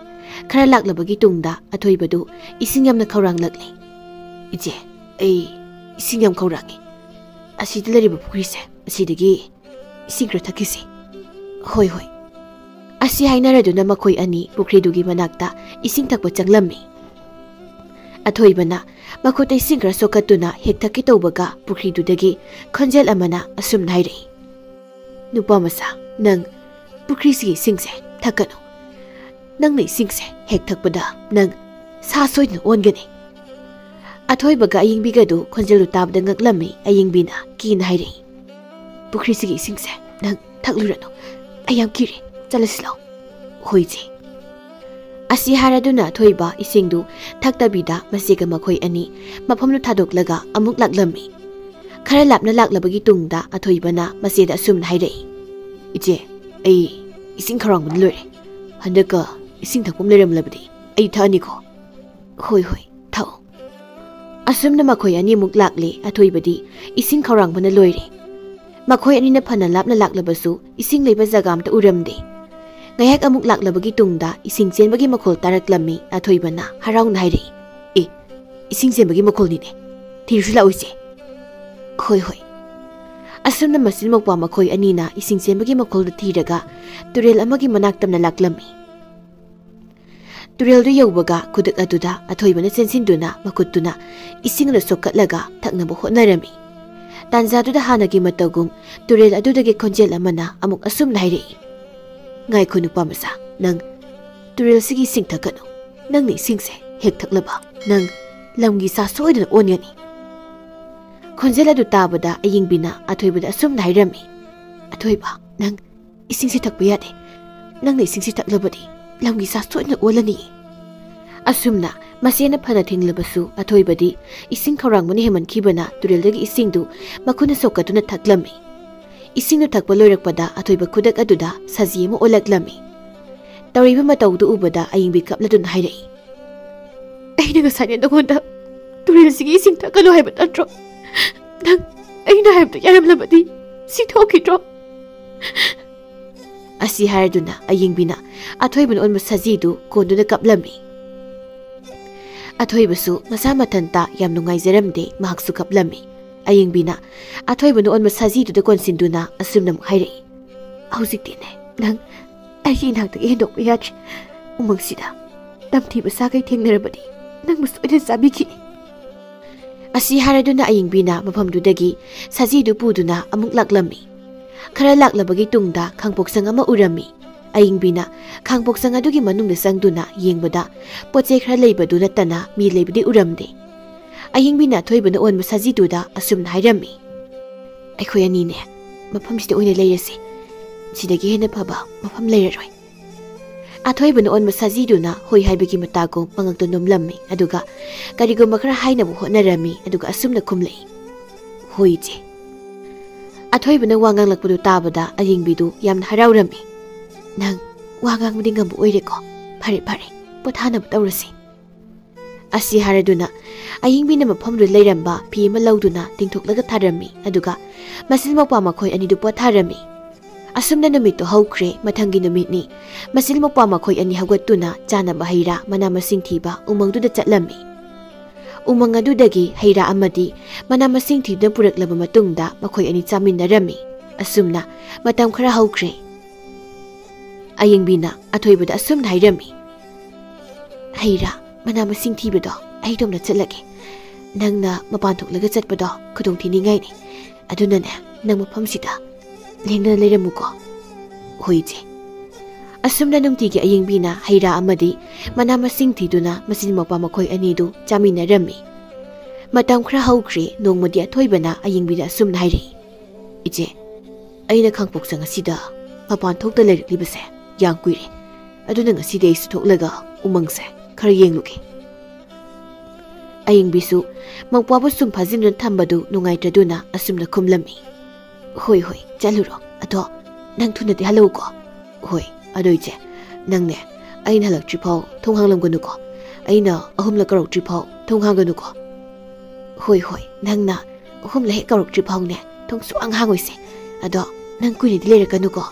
ꯈꯔ ꯂꯥꯛꯂꯕꯒꯤ ꯇꯨꯡꯗ ꯑꯊꯣꯏꯕꯗꯨ ꯏꯁꯤꯡ ꯌꯥꯝꯅ ꯈꯧꯔꯥꯡꯂꯛꯂꯦ꯫ "ꯏꯆꯦ, ꯑꯩ ꯏꯁꯤꯡ ꯌꯥꯝ ꯈꯧꯔꯥꯡꯉꯤ꯫ ꯑꯁꯤꯗ ꯂꯩꯔꯤꯕ ꯄꯨꯈ꯭ꯔꯤꯁꯦ, ꯑꯁꯤꯗꯒꯤ ꯏꯁꯤꯡ ꯈꯔ ꯊꯛꯈꯤꯁꯤ"꯫ "ꯍꯣꯏ, ꯍꯣꯏ"꯫ ꯑꯁꯤ ꯍꯥꯏꯅꯔꯗꯨꯅ ꯃꯈꯣꯏ ꯑꯅꯤ ꯄꯨꯈ꯭ꯔꯤꯗꯨꯒꯤ ꯃꯅꯥꯛꯇ ꯏꯁꯤꯡ ꯊꯛꯄ ꯆꯪꯂꯝꯃꯤ꯫ ꯑꯊꯣꯏꯕꯅ ꯃꯈꯨꯠꯇ ꯏꯁꯤꯡ ꯈꯔ ꯁꯣꯛꯀꯠꯇꯨꯅ ꯍꯦꯛ ꯊꯛꯀꯦ ꯇꯧꯕꯒ ꯄꯨꯈ꯭ꯔꯤꯗꯨꯗꯒꯤ ꯈꯣꯟꯖꯦꯜ ꯑꯃꯅ ꯑꯁꯨꯝꯅ ꯍꯥꯏꯔꯛꯏ, "ꯅꯨꯄꯥ ꯃꯆꯥ, ꯅꯪ ꯄꯨꯈ꯭ꯔꯤꯁꯤꯒꯤ ꯏꯁꯤꯡꯁꯦ ꯊꯛꯀꯅꯨ꯫ ꯅꯪꯅ ꯏꯁꯤꯡꯁꯦ ꯍꯦꯛ ꯊꯛꯄꯗ ꯅꯪ ꯁꯥ ꯁꯣꯏꯗꯅ ꯑꯣꯟꯒꯅꯤ"꯫ ꯑꯊꯣꯏꯕꯒ ꯑꯌꯤꯡꯕꯤꯒꯗꯨ ꯈꯣꯟꯖꯦꯜꯗꯨ ꯇꯥꯕꯗ ꯉꯛꯂꯝꯃꯤ꯫ ꯑꯌꯤꯡꯕꯤꯅ ꯀꯤꯅ ꯍꯥꯏꯔꯛꯏ, "ꯄꯨꯈ꯭ꯔꯤꯁꯤꯒꯤ ꯏꯁꯤꯡꯁꯦ ꯅꯪ ꯊꯛꯂꯨꯔꯅꯨ꯫ ꯑꯩ ꯌꯥꯝ ꯀꯤꯔꯦ꯫ ꯆꯠꯂꯁꯤ ꯂꯥꯎ"꯫ "ꯍꯣꯏ ꯏꯆꯦ"꯫ ꯑꯁꯤ ꯍꯥꯏꯔꯗꯨꯅ ꯑꯊꯣꯏꯕ ꯏꯁꯤꯡꯗꯨ ꯊꯛꯇꯕꯤꯗ ꯃꯆꯦꯒ ꯃꯈꯣꯏ ꯑꯅꯤ ꯃꯐꯝꯗꯨ ꯊꯥꯗꯣꯛꯂꯒ ꯑꯃꯨꯛ ꯂꯥꯛꯂꯝꯃꯤ꯫ ꯈꯔ ꯂꯥꯞꯅ ꯂꯥꯛꯂꯕꯒꯤ ꯇꯨꯡꯗ ꯑꯊꯣꯏꯕꯅ ꯃꯆꯦꯗ ꯑꯁꯨꯝꯅ ꯍꯥꯏꯔꯛꯏ, "ꯏꯆꯦ, ꯑꯩ ꯏꯁꯤꯡ ꯈꯧꯔꯥꯡꯕꯅ ꯂꯣꯏꯔꯦ꯫ ꯍꯟꯗꯛꯀ ꯏꯁꯤꯡ ꯊꯛꯐꯝ ꯂꯩꯔꯝꯂꯕꯗꯤ ꯑꯩ ꯊꯛꯑꯅꯤꯀꯣ"꯫ "ꯍꯣꯏ, ꯍꯣꯏ, ꯊꯛꯑꯣ"꯫ ꯑꯁꯨꯝꯅ ꯃꯈꯣꯏ ꯑꯅꯤꯃꯨꯛ ꯂꯥꯛꯂꯦ꯫ ꯑꯊꯣꯏꯕꯗꯤ ꯏꯁꯤꯡ ꯈꯧꯔꯥꯡꯕꯅ ꯂꯣꯏꯔꯦ꯫ ꯃꯈꯣꯏ ꯑꯅꯤꯅ ꯐꯅ ꯂꯥꯞꯅ ꯂꯥꯛꯂꯕꯁꯨ ꯏꯁꯤꯡ ꯂꯩꯕ ꯖꯒꯥ ꯑꯝꯇ ꯎꯔꯝꯗꯦ꯫ ꯉꯥꯏꯍꯥꯛ ꯑꯃꯨꯛ ꯂꯥꯛꯂꯕꯒꯤ ꯇꯨꯡꯗ ꯏꯁꯤꯡ ꯆꯦꯟꯕꯒꯤ ꯃꯈꯣꯜ ꯇꯥꯔꯛꯂꯝꯃꯤ꯫ ꯑꯊꯣꯏꯕꯅ ꯍꯔꯥꯎꯅ ꯍꯥꯏꯔꯛꯏ, "ꯑꯦ, ꯏꯁꯤꯡ ꯆꯦꯟꯕꯒꯤ ꯃꯈꯣꯜꯅꯤꯅꯦ꯫ ꯊꯤꯔꯨꯁꯤ ꯂꯥꯛꯑꯣ ꯏꯆꯦ"꯫ "ꯍꯣꯏ, ꯍꯣꯏ"꯫ ꯑꯁꯨꯝꯅ ꯃꯆꯤꯟ ꯃꯧꯄ꯭ꯋꯥ ꯃꯈꯣꯏ ꯑꯅꯤꯅ ꯏꯁꯤꯡ ꯆꯦꯟꯕꯒꯤ ꯃꯈꯣꯜꯗꯨ ꯊꯤꯔꯒ ꯇꯨꯔꯦꯜ ꯑꯃꯒꯤ ꯃꯅꯥꯛ ꯇꯝꯅ ꯂꯥꯛꯂꯝꯃꯤ꯫ ꯇꯨꯔꯦꯜꯗꯨ ꯌꯧꯕꯒ ꯈꯨꯗꯛ ꯑꯗꯨꯗ ꯑꯊꯣꯏꯕꯅ ꯆꯦꯟꯁꯤꯟꯗꯨꯅ ꯃꯈꯨꯠꯇꯨꯅ ꯏꯁꯤꯡ ꯑꯗꯨ ꯁꯣꯛꯀꯠꯂꯒ ꯊꯛꯅꯕ ꯍꯣꯠꯅꯔꯝꯃꯤ꯫ ꯇꯥꯟꯖꯥꯗꯨꯗ ꯍꯥꯟꯅꯒꯤ ꯃꯇꯧꯒꯨꯝ ꯇꯨꯔꯦꯜ ꯑꯗꯨꯗꯒꯤ ꯈꯣꯟꯖꯦꯜ ꯑꯃꯅ ꯑꯃꯨꯛ ꯑꯁꯨꯝꯅ ꯍꯥꯏꯔꯛꯏ, "ꯉꯥꯏꯈꯣ ꯅꯨꯄꯥ ꯃꯆꯥ, ꯅꯪ ꯇꯨꯔꯦꯜꯁꯤꯒꯤ ꯏꯁꯤꯡ ꯊꯛꯀꯅꯨ꯫ ꯅꯪꯅ ꯏꯁꯤꯡꯁꯦ ꯍꯦꯛ ꯊꯛꯂꯕ ꯅꯪ ꯂꯝꯒꯤ ꯁꯥ ꯁꯣꯏꯗꯅ ꯑꯣꯟꯒꯅꯤ꯫" ꯈꯣꯟꯖꯦꯜ ꯑꯗꯨ ꯇꯥꯕꯗ ꯑꯌꯤꯡꯕꯤꯅ ꯑꯊꯣꯏꯕꯗ ꯑꯁꯨꯝꯅ ꯍꯥꯏꯔꯝꯃꯤ, "ꯑꯊꯣꯏꯕ, ꯅꯪ ꯏꯁꯤꯡꯁꯤ ꯊꯛꯄ ꯌꯥꯗꯦ꯫ ꯅꯪꯅ ꯏꯁꯤꯡꯁꯤ ꯊꯛꯂꯕꯗꯤ ꯂꯝꯒꯤ ꯁꯥ ꯁꯣꯏꯗꯅ ꯑꯣꯜꯂꯅꯤ꯫" ꯑꯁꯨꯝꯅ ꯃꯆꯦꯅ ꯐꯅ ꯊꯤꯡꯂꯕꯁꯨ ꯑꯊꯣꯏꯕꯗꯤ ꯏꯁꯤꯡ ꯈꯧꯔꯥꯡꯕꯅ ꯍꯦꯟꯃꯟꯈꯤꯕꯅ ꯇꯨꯔꯦꯜꯗꯒꯤ ꯏꯁꯤꯡꯗꯨ ꯃꯈꯨꯠꯅ ꯁꯣꯛꯀꯠꯇꯨꯅ ꯊꯛꯂꯝꯃꯤ꯫ ꯏꯁꯤꯡꯗꯨ ꯊꯛꯄ ꯂꯣꯏꯔꯛꯄꯗ ꯑꯊꯣꯏꯕ ꯈꯨꯗꯛ ꯑꯗꯨꯗ ꯁꯖꯤ ꯑꯃ ꯑꯣꯜꯂꯛꯂꯝꯃꯤ꯫ ꯇꯧꯔꯤꯕ ꯃꯇꯧꯗꯨ ꯎꯕꯗ ꯑꯌꯤꯡꯕꯤ ꯀꯞꯂꯗꯨꯅ ꯍꯥꯏꯔꯛꯏ, "ꯑꯩꯅ ꯉꯁꯥꯏꯅꯦ ꯅꯉꯣꯟꯗ ꯇꯨꯔꯦꯜꯁꯤꯒꯤ ꯏꯁꯤꯡ ꯊꯛꯀꯅꯨ ꯍꯥꯏꯕ ꯅꯠꯇ꯭ꯔꯣ? ꯅꯪ ꯑꯩꯅ ꯍꯥꯏꯕꯗꯨ ꯌꯥꯔꯝꯂꯕꯗꯤ ꯁꯤ ꯊꯣꯛꯈꯤꯗ꯭ꯔꯣ?" ꯑꯁꯤ ꯍꯥꯏꯔꯗꯨꯅ ꯑꯌꯤꯡꯕꯤꯅ ꯑꯊꯣꯏꯕꯅ ꯑꯣꯟꯕ ꯁꯖꯤꯗꯨ ꯀꯣꯟꯗꯨꯅ ꯀꯞꯂꯝꯃꯤ꯫ ꯑꯊꯣꯏꯕꯁꯨ ꯃꯁꯥ ꯃꯊꯟꯇ ꯌꯥꯝ ꯅꯨꯡꯉꯥꯏꯖꯔꯝꯗꯦ, ꯃꯍꯥꯛꯁꯨ ꯀꯞꯂꯝꯃꯤ꯫ ꯑꯌꯤꯡꯕꯤꯅ ꯑꯊꯣꯏꯕꯅ ꯑꯣꯟꯕ ꯁꯖꯤꯗꯨꯗ ꯀꯣꯟꯁꯤꯟꯗꯨꯅ ꯑꯁꯨꯝꯅ ꯑꯃꯨꯛ ꯍꯥꯏꯔꯛꯏ, "ꯍꯧꯖꯤꯛꯇꯤꯅꯦ, ꯅꯪ ꯑꯩꯒꯤ ꯏꯅꯥꯛꯇꯒꯤ ꯍꯦꯟꯗꯣꯛꯄ ꯌꯥꯗ꯭ꯔꯦ꯫ ꯎꯃꯪꯁꯤꯗ ꯇꯝꯊꯤꯕ ꯁꯥꯈꯩ ꯊꯦꯡꯅꯔꯕꯗꯤ ꯅꯪꯕꯨ ꯁꯣꯏꯗꯅ ꯆꯥꯕꯤꯈꯤꯅꯤ꯫" ꯑꯁꯤ ꯍꯥꯏꯔꯗꯨꯅ ꯑꯌꯤꯡꯕꯤꯅ ꯃꯐꯝꯗꯨꯗꯒꯤ ꯁꯖꯤꯗꯨ ꯄꯨꯗꯨꯅ ꯑꯃꯨꯛ ꯂꯥꯛꯂꯝꯃꯤ꯫ ꯈꯔ ꯂꯥꯛꯂꯕꯒꯤ ꯇꯨꯡꯗ ꯈꯥꯡꯄꯣꯛꯁꯪ ꯑꯃ ꯎꯔꯝꯃꯤ꯫ ꯑꯌꯤꯡꯕꯤꯅ ꯈꯥꯡꯄꯣꯛꯁꯪ ꯑꯗꯨꯒꯤ ꯃꯅꯨꯡꯗ ꯆꯪꯗꯨꯅ ꯌꯦꯡꯕꯗ ꯄꯣꯠ ꯆꯩ ꯈꯔ ꯂꯩꯕꯗꯨ ꯅꯠꯇꯅ ꯃꯤ ꯂꯩꯕꯗꯤ ꯎꯔꯝꯗꯦ꯫ ꯑꯌꯤꯡꯕꯤꯅ ꯑꯊꯣꯏꯕꯅ ꯑꯣꯟꯕ ꯁꯖꯤꯗꯨꯗ ꯑꯁꯨꯝꯅ ꯍꯥꯏꯔꯝꯃꯤ, "ꯑꯩꯈꯣꯏ ꯑꯅꯤꯅꯦ ꯃꯐꯝꯁꯤꯗ ꯑꯣꯏꯅ ꯂꯩꯔꯁꯤ꯫ ꯁꯤꯗꯒꯤ ꯍꯦꯟꯅ ꯐꯕ ꯃꯐꯝ ꯂꯩꯔꯔꯣꯏ꯫" ꯑꯊꯣꯏꯕꯅ ꯑꯣꯟꯕ ꯁꯖꯤꯗꯨꯅ ꯍꯣꯏ ꯍꯥꯏꯕꯒꯤ ꯃꯇꯥꯒꯨꯝ ꯃꯉꯛꯇ ꯅꯣꯝꯂꯝꯃꯤ, ꯑꯗꯨꯒ ꯀꯔꯤꯒꯨꯝꯕ ꯈꯔ ꯍꯥꯏꯅꯕ ꯍꯣꯠꯅꯔꯝꯃꯤ, ꯑꯗꯨꯒ ꯑꯁꯨꯝꯅ ꯈꯨꯝꯂꯛꯏ, "ꯍꯣꯏ, ꯏꯆꯦ꯫" ꯑꯊꯣꯏꯕꯅ ꯋꯥ ꯉꯥꯡꯂꯛꯄꯗꯨ ꯇꯥꯕꯗ ꯑꯌꯤꯡꯕꯤꯗꯨ ꯌꯥꯝꯅ ꯍꯔꯥꯎꯔꯝꯃꯤ꯫ "ꯅꯪ ꯋꯥ ꯉꯥꯡꯕꯗꯤ ꯉꯝꯕ ꯑꯣꯏꯔꯦꯀꯣ? ꯐꯔꯦ, ꯐꯔꯦ, ꯄꯣꯊꯥꯅꯕ ꯇꯧꯔꯁꯤ꯫" ꯑꯁꯤ ꯍꯥꯏꯔꯗꯨꯅ ꯑꯌꯤꯡꯕꯤꯅ ꯃꯐꯝꯗꯨꯗ ꯂꯩꯔꯝꯕ ꯐꯤ ꯑꯃ ꯂꯧꯗꯨꯅ ꯇꯤꯡꯊꯣꯛꯂꯒ ꯊꯥꯔꯝꯃꯤ, ꯑꯗꯨꯒ ꯃꯆꯤꯜ ꯃꯧꯄ꯭ꯋꯥ ꯃꯈꯣꯏ ꯑꯅꯤꯗꯨ ꯄꯣꯊꯥꯔꯝꯃꯤ꯫ ꯑꯁꯨꯝꯅ ꯅꯨꯃꯤꯠꯇꯨ ꯍꯧꯈ꯭ꯔꯦ꯫ ꯃꯊꯪꯒꯤ ꯅꯨꯃꯤꯠꯅꯤ꯫ ꯃꯆꯤꯜ ꯃꯧꯄ꯭ꯋꯥ ꯃꯈꯣꯏ ꯑꯅꯤ ꯍꯧꯒꯠꯇꯨꯅ ꯆꯥꯅꯕ ꯍꯩ ꯔꯥ, ꯃꯅꯥ ꯃꯁꯤꯡ ꯊꯤꯕ ꯎꯃꯪꯗꯨꯗ ꯆꯠꯂꯝꯃꯤ꯫ ꯎꯃꯪ ꯑꯗꯨꯗꯒꯤ ꯍꯩ ꯔꯥ ꯑꯃꯗꯤ ꯃꯅꯥ ꯃꯁꯤꯡ ꯊꯤꯗꯨꯅ ꯄꯨꯔꯛꯂꯕ ꯃꯇꯨꯡꯗ ꯃꯈꯣꯏ ꯑꯅꯤ ꯆꯥꯃꯤꯟꯅꯔꯝꯃꯤ꯫ ꯑꯁꯨꯝꯅ ꯃꯇꯝ ꯈꯔ ꯍꯧꯈ꯭ꯔꯦ꯫ ꯑꯌꯤꯡꯕꯤꯅ ꯑꯊꯣꯏꯕꯗ ꯑꯁꯨꯝꯅ ꯍꯥꯏꯔꯝꯃꯤ, "ꯍꯩ ꯔꯥ, ꯃꯅꯥ ꯃꯁꯤꯡ ꯊꯤꯕꯗꯣ ꯑꯩ ꯏꯇꯣꯝꯇ ꯆꯠꯂꯒꯦ꯫ ꯅꯪꯅ ꯃꯄꯥꯟ ꯊꯣꯛꯂꯒ ꯆꯠꯄꯗꯣ ꯈꯨꯗꯣꯡ ꯊꯤꯅꯤꯡꯉꯥꯏꯅꯤ꯫ ꯑꯗꯨꯅꯅꯦ, ꯅꯪ ꯃꯐꯝꯁꯤꯗ ꯂꯦꯡꯗꯅ ꯂꯩꯔꯝꯃꯨꯀꯣ꯫" "ꯍꯣꯏ, ꯏꯆꯦ꯫" ꯑꯁꯨꯝꯅ ꯅꯨꯡꯇꯤꯒꯤ ꯑꯌꯤꯡꯕꯤꯅ ꯍꯩ ꯔꯥ ꯑꯃꯗꯤ ꯃꯅꯥ ꯃꯁꯤꯡ ꯊꯤꯗꯨꯅ ꯃꯆꯤꯟ ꯃꯧꯄ꯭ꯋꯥ ꯃꯈꯣꯏ ꯑꯅꯤꯗꯨ ꯆꯥꯃꯤꯟꯅꯔꯝꯃꯤ꯫ ꯃꯇꯝ ꯈꯔ ꯍꯧꯈ꯭ꯔꯦ, ꯅꯣꯡꯃꯗꯤ ꯑꯊꯣꯏꯕꯅ ꯑꯌꯤꯡꯕꯤꯗ ꯑꯁꯨꯝꯅ ꯍꯥꯏꯔꯛꯏ, "ꯏꯆꯦ, ꯑꯩꯅ ꯈꯥꯡꯄꯣꯛꯁꯪ ꯑꯁꯤꯗ ꯃꯄꯥꯟ ꯊꯣꯛꯇ ꯂꯩꯔꯛꯂꯤꯕꯁꯦ ꯌꯥꯝ ꯀꯨꯏꯔꯦ꯫ ꯑꯗꯨꯅ ꯉꯁꯤꯗꯤ ꯑꯩꯁꯨ ꯊꯣꯛꯂꯒ ꯎꯃꯪꯁꯦ ꯈꯔ ꯌꯦꯡꯂꯨꯒꯦ꯫" ꯑꯌꯤꯡꯕꯤꯁꯨ ꯃꯧꯄ꯭ꯋꯥꯕꯨ ꯁꯨꯝ ꯐꯥꯖꯤꯟꯗꯨꯅ ꯊꯝꯕꯗꯨ ꯅꯨꯡꯉꯥꯏꯇ꯭ꯔꯗꯨꯅ ꯑꯁꯨꯝꯅ ꯈꯨꯝꯂꯝꯃꯤ, "ꯍꯣꯏ, ꯍꯣꯏ, ꯆꯠꯂꯨꯔꯣ꯫ ꯑꯗꯣ ꯅꯪ ꯊꯨꯅꯗꯤ ꯍꯜꯂꯛꯎꯀꯣ꯫" "ꯍꯣꯏ, ꯑꯗꯣ ꯏꯆꯦ, ꯅꯪꯅꯦ, ꯑꯩꯅ ꯍꯜꯂꯛꯇ꯭ꯔꯤ ꯐꯥꯎ ꯊꯣꯡ ꯍꯥꯡꯂꯝꯒꯅꯨꯀꯣ꯫ ꯑꯩꯅ ꯑꯍꯨꯝꯂꯛ ꯀꯧꯔꯛꯇ꯭ꯔꯤ ꯐꯥꯎ ꯊꯣꯡ ꯍꯥꯡꯒꯅꯨꯀꯣ꯫" "ꯍꯣꯏ, ꯍꯣꯏ, ꯅꯪꯅ ꯑꯍꯨꯝꯂꯛ ꯍꯦꯛ ꯀꯧꯔꯛꯇ꯭ꯔꯤ ꯐꯥꯎꯅꯦ ꯊꯣꯡ ꯁꯨꯛꯍꯥꯡ ꯍꯥꯡꯉꯣꯏꯁꯦ꯫ ꯑꯗꯣ ꯅꯪ ꯀꯨꯏꯅꯗꯤ ꯂꯩꯔꯛꯀꯅꯨꯀꯣ꯫"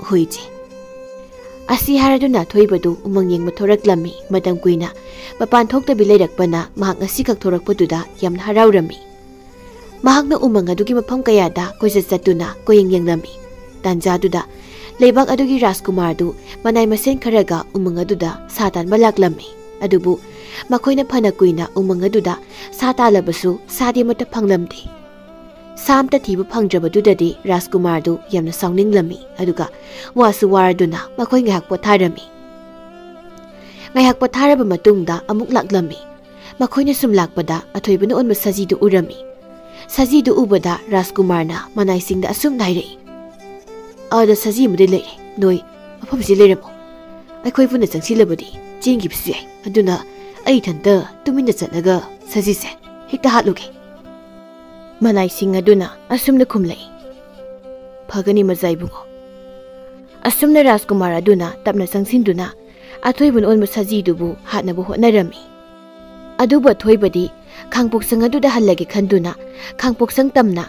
"ꯍꯣꯏ, ꯏꯆꯦ꯫" ꯑꯁꯤ ꯍꯥꯏꯔꯗꯨꯅ ꯑꯊꯣꯏꯕꯗꯨ ꯎꯃꯪ ꯌꯦꯡꯕ ꯊꯣꯔꯛꯂꯝꯃꯤ꯫ ꯃꯇꯝ ꯀꯨꯏꯅ ꯃꯄꯥꯟ ꯊꯣꯛꯇꯕꯤ ꯂꯩꯔꯛꯄꯅ ꯃꯍꯥꯛ ꯉꯁꯤꯈꯛ ꯊꯣꯔꯛꯄꯗꯨꯗ ꯌꯥꯝꯅ ꯍꯔꯥꯎꯔꯝꯃꯤ꯫ ꯃꯍꯥꯛꯅ ꯎꯃꯪ ꯑꯗꯨꯒꯤ ꯃꯐꯝ ꯀꯌꯥꯗ ꯀꯣꯏꯆꯠ ꯆꯠꯇꯨꯅ ꯀꯣꯏꯌꯦꯡ ꯌꯦꯡꯂꯝꯃꯤ꯫ ꯇꯥꯟꯖꯥꯗꯨꯗ ꯂꯩꯕꯥꯛ ꯑꯗꯨꯒꯤ ꯔꯥꯖꯀꯨꯃꯥꯔꯗꯨ ꯃꯅꯥꯏ ꯃꯁꯦꯟ ꯈꯔꯒ ꯎꯃꯪ ꯑꯗꯨꯗ ꯁꯥ ꯇꯥꯟꯕ ꯂꯥꯛꯂꯝꯃꯤ꯫ ꯑꯗꯨꯕꯨ ꯃꯈꯣꯏꯅ ꯐꯅ ꯀꯨꯏꯅ ꯎꯃꯪ ꯑꯗꯨꯗ ꯁꯥ ꯇꯥꯜꯂꯕꯁꯨ ꯁꯥꯗꯤ ꯑꯃꯠꯇ ꯐꯪꯂꯝꯗꯦ꯫ ꯁꯥ ꯑꯃꯠꯇ ꯊꯤꯕ ꯐꯪꯗ꯭ꯔꯕꯗꯨꯗꯗꯤ ꯔꯥꯖꯀꯨꯃꯥꯔꯗꯨ ꯌꯥꯝꯅ ꯁꯥꯎꯅꯤꯡꯂꯝꯃꯤ꯫ ꯑꯗꯨꯒ ꯋꯥꯁꯨ ꯋꯥꯔꯗꯨꯅ ꯃꯈꯣꯏ ꯉꯥꯏꯍꯥꯛ ꯄꯣꯊꯥꯔꯝꯃꯤ꯫ ꯉꯥꯏꯍꯥꯛ ꯄꯣꯊꯥꯔꯕ ꯃꯇꯨꯡꯗ ꯑꯃꯨꯛ ꯂꯥꯛꯂꯝꯃꯤ꯫ ꯃꯈꯣꯏꯅ ꯁꯨꯝ ꯂꯥꯛꯄꯗ ꯑꯊꯣꯏꯕꯅ ꯑꯣꯟꯕ ꯁꯖꯤꯗꯨ ꯎꯔꯝꯃꯤ꯫ ꯁꯖꯤꯗꯨ ꯎꯕꯗ ꯔꯥꯖꯀꯨꯃꯥꯔꯅ ꯃꯅꯥꯏꯁꯤꯡꯗ ꯑꯁꯨꯝꯅ ꯍꯥꯏꯔꯛꯏ, "ꯑꯥꯗ ꯁꯖꯤ ꯑꯃꯗꯤ ꯂꯩꯔꯦ꯫ ꯅꯣꯏ ꯃꯐꯝꯁꯤ ꯂꯩꯔꯝꯃꯣ꯫ ꯑꯩꯈꯣꯏ ꯄꯨꯟꯅ ꯆꯪꯁꯤꯜꯂꯕꯗꯤ ꯆꯦꯟꯈꯤꯕꯁꯨ ꯌꯥꯏ꯫ ꯑꯗꯨꯅ ꯑꯩ ꯏꯊꯟꯇ ꯇꯨꯃꯤꯟꯅ ꯆꯠꯂꯒ ꯁꯖꯤꯁꯦ ꯍꯦꯛꯇ ꯍꯥꯠꯂꯨꯒꯦ꯫" ꯃꯅꯥꯏꯁꯤꯡ ꯑꯗꯨꯅ ꯑꯁꯨꯝꯅ ꯈꯨꯝꯂꯛꯏ, "ꯐꯒꯅꯤ, ꯃꯆꯥ ꯏꯕꯨꯡꯉꯣ꯫" ꯑꯁꯨꯝꯅ ꯔꯥꯖꯀꯨꯃꯥꯔ ꯑꯗꯨꯅ ꯇꯞꯅ ꯆꯪꯁꯤꯟꯗꯨꯅ ꯑꯊꯣꯏꯕꯅ ꯑꯣꯟꯕ ꯁꯖꯤꯗꯨꯕꯨ ꯍꯥꯠꯅꯕ ꯍꯣꯠꯅꯔꯝꯃꯤ꯫ ꯑꯗꯨꯕꯨ ꯑꯊꯣꯏꯕꯗꯤ ꯈꯥꯡꯄꯣꯛꯁꯪ ꯑꯗꯨꯗ ꯍꯜꯂꯒꯦ ꯈꯟꯗꯨꯅ ꯈꯥꯡꯄꯣꯛꯁꯪ ꯇꯝꯅ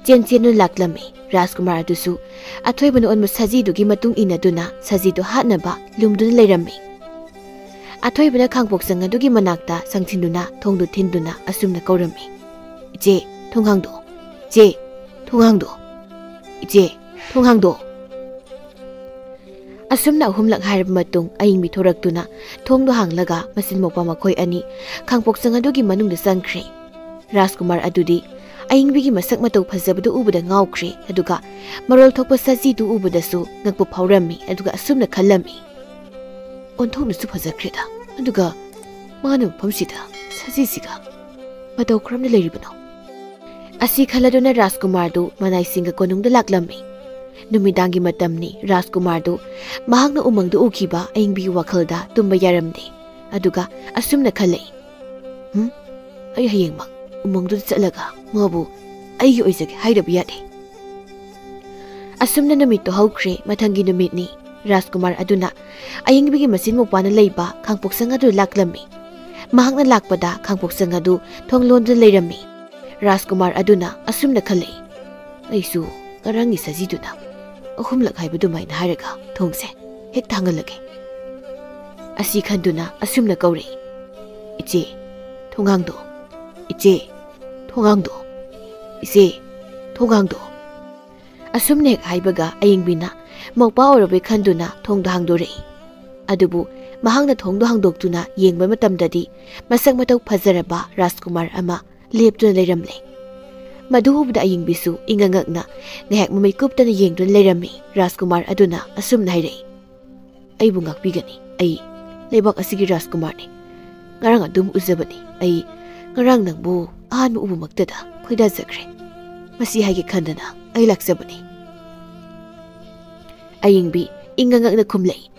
ꯆꯦꯟ ꯆꯦꯟꯗꯨꯅ ꯂꯥꯛꯂꯝꯃꯤ꯫ ꯔꯥꯖꯀꯨꯃꯥꯔ ꯑꯗꯨꯁꯨ ꯑꯊꯣꯏꯕꯅ ꯑꯣꯟꯕ ꯁꯖꯤꯗꯨꯒꯤ ꯃꯇꯨꯡ ꯏꯟꯅꯗꯨꯅ ꯁꯖꯤꯗꯨ ꯍꯥꯠꯅꯕ ꯂꯨꯝꯗꯨꯅ ꯂꯩꯔꯝꯃꯤ꯫ ꯑꯊꯣꯏꯕꯅ ꯈꯥꯡꯄꯣꯛꯁꯪ ꯑꯗꯨꯒꯤ ꯃꯅꯥꯛꯇ ꯆꯪꯁꯤꯟꯗꯨꯅ ꯊꯣꯡꯗꯨ ꯊꯤꯟꯗꯨꯅ ꯑꯁꯨꯝꯅ ꯀꯧꯔꯝꯃꯤ, "ꯏꯆꯦ, ꯊꯣꯡ ꯍꯥꯡꯗꯣꯛꯑꯣ꯫ ꯏꯆꯦ, ꯊꯣꯡ ꯍꯥꯡꯗꯣꯛꯑꯣ꯫ ꯏꯆꯦ, ꯊꯣꯡ ꯍꯥꯡꯗꯣꯛꯑꯣ꯫" ꯑꯁꯨꯝꯅ ꯑꯍꯨꯝꯂꯛ ꯍꯥꯏꯔꯕ ꯃꯇꯨꯡ, ꯑꯏꯪꯕꯤ ꯊꯣꯔꯛꯇꯨꯅ ꯊꯣꯡꯗꯣ ꯍꯥꯡꯂꯒ ꯃꯆꯤꯟ ꯃꯧꯄ꯭ꯋꯥ ꯃꯈꯣꯏ ꯑꯅꯤ ꯈꯥꯡꯄꯣꯛꯁꯪ ꯑꯗꯨꯒꯤ ꯃꯅꯨꯡꯗ ꯆꯪꯈ꯭ꯔꯦ꯫ ꯔꯥꯖꯀꯨꯃꯥꯔ ꯑꯗꯨꯗꯤ ꯑꯏꯪꯕꯤꯒꯤ ꯃꯁꯛ ꯃꯇꯧ ꯐꯖꯕꯗꯨ ꯎꯕꯗ ꯉꯥꯎꯈ꯭ꯔꯦ, ꯑꯗꯨꯒ ꯃꯔꯣꯜ ꯊꯣꯛꯄ ꯁꯖꯤꯗꯨ ꯎꯕꯗꯁꯨ ꯉꯛꯄ ꯐꯥꯎꯔꯝꯃꯤ, ꯑꯗꯨꯒ ꯑꯁꯨꯝꯅ ꯈꯜꯂꯝꯃꯤ, "ꯑꯣꯟꯊꯣꯛꯅꯁꯨ ꯐꯖꯈ꯭ꯔꯦꯗ, ꯑꯗꯨꯒ ꯃꯥꯅ ꯃꯐꯝꯁꯤꯗ ꯁꯖꯤꯁꯤꯒ ꯃꯇꯧ ꯀꯔꯝꯅ ꯂꯩꯔꯤꯕꯅꯣ?" ꯑꯁꯤ ꯈꯜꯂꯗꯨꯅ ꯔꯥꯖꯀꯨꯃꯥꯔꯗꯨ ꯃꯅꯥꯏꯁꯤꯡꯒ ꯀꯣꯅꯨꯡꯗ ꯂꯥꯛꯂꯝꯃꯤ꯫ ꯅꯨꯃꯤꯗꯥꯡꯒꯤ ꯃꯇꯝꯅꯤ꯫ ꯔꯥꯖꯀꯨꯃꯥꯔꯗꯨ ꯃꯍꯥꯛꯅ ꯎꯃꯪꯗ ꯎꯈꯤꯕ ꯑꯏꯪꯕꯤꯒꯤ ꯋꯥꯈꯜꯗ ꯇꯨꯝꯕ ꯌꯥꯔꯝꯗꯦ꯫ ꯑꯗꯨꯒ ꯑꯁꯨꯝꯅ ꯈꯜꯂꯛꯏ, "ꯍꯨꯝ, ꯑꯩ ꯍꯌꯦꯡꯃꯛ ꯎꯃꯪꯗꯨꯗ ꯆꯠꯂꯒ ꯃꯥꯕꯨ ꯑꯩꯒꯤ ꯑꯣꯏꯖꯒꯦ ꯍꯥꯏꯗꯕ ꯌꯥꯗꯦ"꯫ ꯑꯁꯨꯝꯅ ꯅꯨꯃꯤꯠꯇꯨ ꯍꯧꯈ꯭ꯔꯦ꯫ ꯃꯊꯪꯒꯤ ꯅꯨꯃꯤꯠꯅꯤ꯫ ꯔꯥꯖꯀꯨꯃꯥꯔ ꯑꯗꯨꯅ ꯑꯏꯪꯕꯤꯒꯤ ꯃꯆꯤꯟ ꯃꯧꯄ꯭ꯋꯥꯅ ꯂꯩꯕ ꯈꯥꯡꯄꯣꯛꯁꯪ ꯑꯗꯨꯗ ꯂꯥꯛꯂꯝꯃꯤ꯫ ꯃꯍꯥꯛꯅ ꯂꯥꯛꯄꯗ ꯈꯥꯡꯄꯣꯛꯁꯪ ꯑꯗꯨ ꯊꯣꯡ ꯂꯣꯟꯗꯨꯅ ꯂꯩꯔꯝꯃꯤ꯫ ꯔꯥꯖꯀꯨꯃꯥꯔ ꯑꯗꯨꯅ ꯑꯁꯨꯝꯅ ꯈꯜꯂꯛꯏ, "ꯑꯩꯁꯨ ꯉꯔꯥꯡꯒꯤ ꯁꯖꯤꯗꯨꯅ ꯑꯍꯨꯝꯂꯛ ꯍꯥꯏꯕ ꯑꯗꯨꯃꯥꯏꯅ ꯍꯥꯏꯔꯒ ꯊꯣꯡꯁꯦ ꯍꯦꯛ ꯊꯥꯡꯒꯜꯂꯒꯦ"꯫ ꯑꯁꯤ ꯈꯟꯗꯨꯅ ꯑꯁꯨꯝꯅ ꯀꯧꯔꯛꯏ, "ꯏꯆꯦ, ꯊꯣꯡꯒꯥꯡꯗꯣ! ꯏꯆꯦ, ꯊꯣꯡꯒꯥꯡꯗꯣ! ꯏꯆꯦ, ꯊꯣꯡꯒꯥꯡꯗꯣ!" ꯑꯁꯨꯝꯅ ꯍꯦꯛ ꯍꯥꯏꯕꯒ ꯑꯌꯤꯡꯕꯤꯅ ꯃꯧꯄꯥ ꯑꯣꯏꯔꯕꯣꯏ ꯈꯟꯗꯨꯅ ꯊꯣꯡꯗꯣ ꯍꯥꯡꯗꯣꯔꯛꯏ꯫ ꯑꯗꯨꯕꯨ ꯃꯍꯥꯛꯅ ꯊꯣꯡꯗꯣ ꯍꯥꯡꯗꯣꯛꯇꯨꯅ ꯌꯦꯡꯕ ꯃꯇꯝꯗꯗꯤ ꯃꯁꯛ ꯃꯇꯧ ꯐꯖꯔꯕ ꯔꯥꯖꯀꯨꯃꯥꯔ ꯑꯃ ꯂꯦꯞꯇꯨꯅ ꯂꯩꯔꯝꯂꯦ꯫ ꯃꯗꯨ ꯎꯕꯗ ꯑꯌꯤꯡꯕꯤꯁꯨ ꯏꯉꯛ ꯉꯛꯅ ꯉꯥꯏꯍꯥꯛ ꯃꯃꯩ ꯀꯨꯞꯇꯅ ꯌꯦꯡꯗꯨꯅ ꯂꯩꯔꯝꯃꯤ꯫ ꯔꯥꯖꯀꯨꯃꯥꯔ ꯑꯗꯨꯅ ꯑꯁꯨꯝꯅ ꯍꯥꯏꯔꯛꯏ, "ꯑꯩꯕꯨ ꯉꯥꯛꯄꯤꯒꯅꯤ꯫ ꯑꯩ ꯂꯩꯕꯥꯛ ꯑꯁꯤꯒꯤ ꯔꯥꯖꯀꯨꯃꯥꯔꯅꯤ꯫ ꯉꯔꯥꯡ ꯑꯗꯨꯝ ꯎꯖꯕꯅꯤ꯫ ꯑꯩ ꯉꯔꯥꯡ ꯅꯪꯕꯨ ꯑꯍꯥꯟꯕ ꯎꯕꯃꯛꯇꯗ ꯈꯣꯏꯗꯥꯖꯈ꯭ꯔꯦ꯫ ꯃꯁꯤ ꯍꯥꯏꯒꯦ ꯈꯟꯗꯅ ꯑꯩ ꯂꯥꯛꯆꯕꯅꯤ"꯫ ꯑꯌꯤꯡꯕꯤ ꯏꯉꯛ ꯉꯛꯅ ꯈꯨꯝꯂꯛꯏ,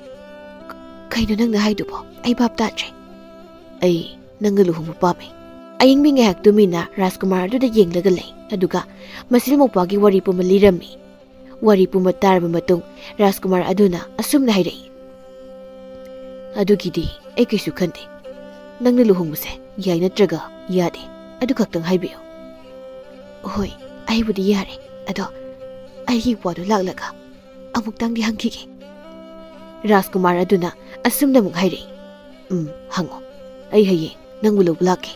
"ꯀꯩꯅꯣ ꯅꯪꯅ ꯍꯥꯏꯗꯨꯕꯣ? ꯑꯩ ꯚꯥꯞ ꯇꯥꯗ꯭ꯔꯦ"꯫ "ꯑꯩ ꯅꯪꯒ ꯂꯨꯍꯣꯡꯕ ꯄꯥꯝꯃꯤ"꯫ ꯑꯌꯤꯡꯕꯤ ꯉꯥꯏꯍꯥꯛ ꯇꯨꯃꯤꯟꯅ ꯔꯥꯖꯀꯨꯃꯥꯔ ꯑꯗꯨꯗ ꯌꯦꯡꯂꯒ ꯂꯩ, ꯑꯗꯨꯒ ꯃꯆꯤꯟ ꯃꯧꯄ꯭ꯋꯥꯒꯤ ꯋꯥꯔꯤ ꯄꯨꯝꯕ ꯂꯤꯔꯝꯃꯤ꯫ ꯋꯥꯔꯤ ꯄꯨꯝꯕ ꯇꯥꯔꯕ ꯃꯇꯨꯡ ꯔꯥꯖꯀꯨꯃꯥꯔ ꯑꯗꯨꯅ ꯑꯁꯨꯝꯅ ꯍꯥꯏꯔꯛꯏ, "ꯑꯗꯨꯒꯤꯗꯤ ꯑꯩ ꯀꯩꯁꯨ ꯈꯟꯗꯦ꯫ ꯅꯪꯅ ꯂꯨꯍꯣꯡꯕꯁꯦ ꯌꯥꯏ ꯅꯠꯇ꯭ꯔꯒ ꯌꯥꯗꯦ, ꯑꯗꯨ ꯈꯛꯇꯪ ꯍꯥꯏꯕꯤꯌꯨ"꯫ "ꯍꯣꯏ, ꯑꯩꯕꯨꯗꯤ ꯌꯥꯔꯦ, ꯑꯗꯣ ꯑꯩꯒꯤ ꯏꯄ꯭ꯋꯥꯗꯣ ꯂꯥꯛꯂꯒ ꯑꯃꯨꯛꯇꯪꯗꯤ ꯍꯪꯈꯤꯒꯦ"꯫ ꯔꯥꯖꯀꯨꯃꯥꯔ ꯑꯗꯨꯅ ꯑꯁꯨꯝꯅ ꯑꯃꯨꯛ ꯍꯥꯏꯔꯛꯏ, "ꯎꯝ, ꯍꯪꯉꯣ꯫ ꯑꯩ ꯍꯌꯦꯡ ꯅꯪꯕꯨ ꯂꯧꯕ ꯂꯥꯛꯀꯦ"꯫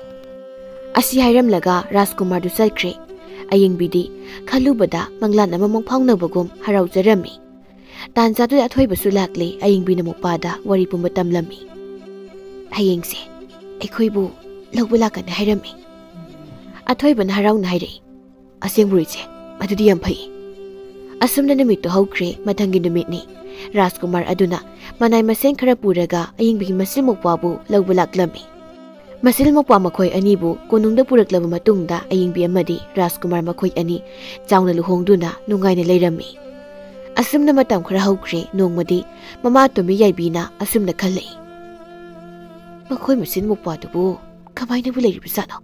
ꯑꯁꯤ ꯍꯥꯏꯔꯝꯂꯒ ꯔꯥꯖꯀꯨꯃꯥꯔꯗꯨ ꯆꯠꯈ꯭ꯔꯦ꯫ ꯑꯌꯤꯡꯕꯤꯗꯤ ꯈꯜꯂꯨꯕꯗ ꯃꯪꯂꯥꯟ ꯑꯃꯃꯪ ꯐꯥꯎꯅꯕꯒꯨꯝ ꯍꯔꯥꯎꯖꯔꯝꯃꯤ꯫ ꯇꯥꯟꯖꯥꯗꯨꯗ ꯑꯊꯣꯏꯕꯁꯨ ꯂꯥꯛꯂꯦ꯫ ꯑꯌꯤꯡꯕꯤꯅ ꯃꯧꯄ꯭ꯋꯥꯗ ꯋꯥꯔꯤ ꯄꯨꯝꯕ ꯇꯝꯂꯝꯃꯤ꯫ "ꯍꯌꯦꯡꯁꯦ ꯑꯩꯈꯣꯏꯕꯨ ꯂꯧꯕ ꯂꯥꯛꯀꯅꯤ ꯍꯥꯏꯔꯝꯃꯤ꯫" ꯑꯊꯣꯏꯕꯅ ꯍꯔꯥꯎꯅ ꯍꯥꯏꯔꯛꯏ꯫ "ꯑꯁꯦꯡꯕꯔꯣ ꯏꯆꯦ? ꯑꯗꯨꯗꯤ ꯌꯥꯝ ꯐꯩ꯫" ꯑꯁꯨꯝꯅ ꯅꯨꯃꯤꯠꯇꯨ ꯍꯧꯈ꯭ꯔꯦ꯫ ꯃꯊꯪꯒꯤ ꯅꯨꯃꯤꯠꯅꯤ꯫ ꯔꯥꯖꯀꯨꯃꯥꯔ ꯑꯗꯨꯅ ꯃꯅꯥꯏ ꯃꯁꯤꯡ ꯈꯔ ꯄꯨꯔꯒ ꯑꯌꯤꯡꯕꯤꯒꯤ ꯃꯆꯤꯟ ꯃꯧꯄ꯭ꯋꯥꯕꯨ ꯂꯧꯕ ꯂꯥꯛꯂꯝꯃꯤ꯫ ꯃꯆꯤꯟ ꯃꯧꯄ꯭ꯋꯥ ꯃꯈꯣꯏ ꯑꯅꯤꯕꯨ ꯀꯣꯅꯨꯡꯗ ꯄꯨꯔꯛꯂꯕ ꯃꯇꯨꯡꯗ ꯑꯌꯤꯡꯕꯤ ꯑꯃꯗꯤ ꯔꯥꯖꯀꯨꯃꯥꯔ ꯃꯈꯣꯏ ꯑꯅꯤ ꯆꯥꯎꯅ ꯂꯨꯍꯣꯡꯗꯨꯅ ꯅꯨꯡꯉꯥꯏꯅ ꯂꯩꯔꯝꯃꯤ꯫ ꯑꯁꯨꯝꯅ ꯃꯇꯝ ꯈꯔ ꯍꯧꯈ꯭ꯔꯦ꯫ ꯅꯣꯡꯃꯗꯤ ꯃꯃꯥ ꯇꯣꯝꯕꯤ ꯌꯥꯏꯕꯤꯅ ꯑꯁꯨꯝꯅ ꯈꯜꯂꯛꯏ, "ꯃꯈꯣꯏ ꯃꯆꯤꯟ ꯃꯧꯄ꯭ꯋꯥꯗꯨꯕꯨ ꯀꯃꯥꯏꯅꯕꯨ ꯂꯩꯔꯤꯕꯖꯥꯠꯅꯣ?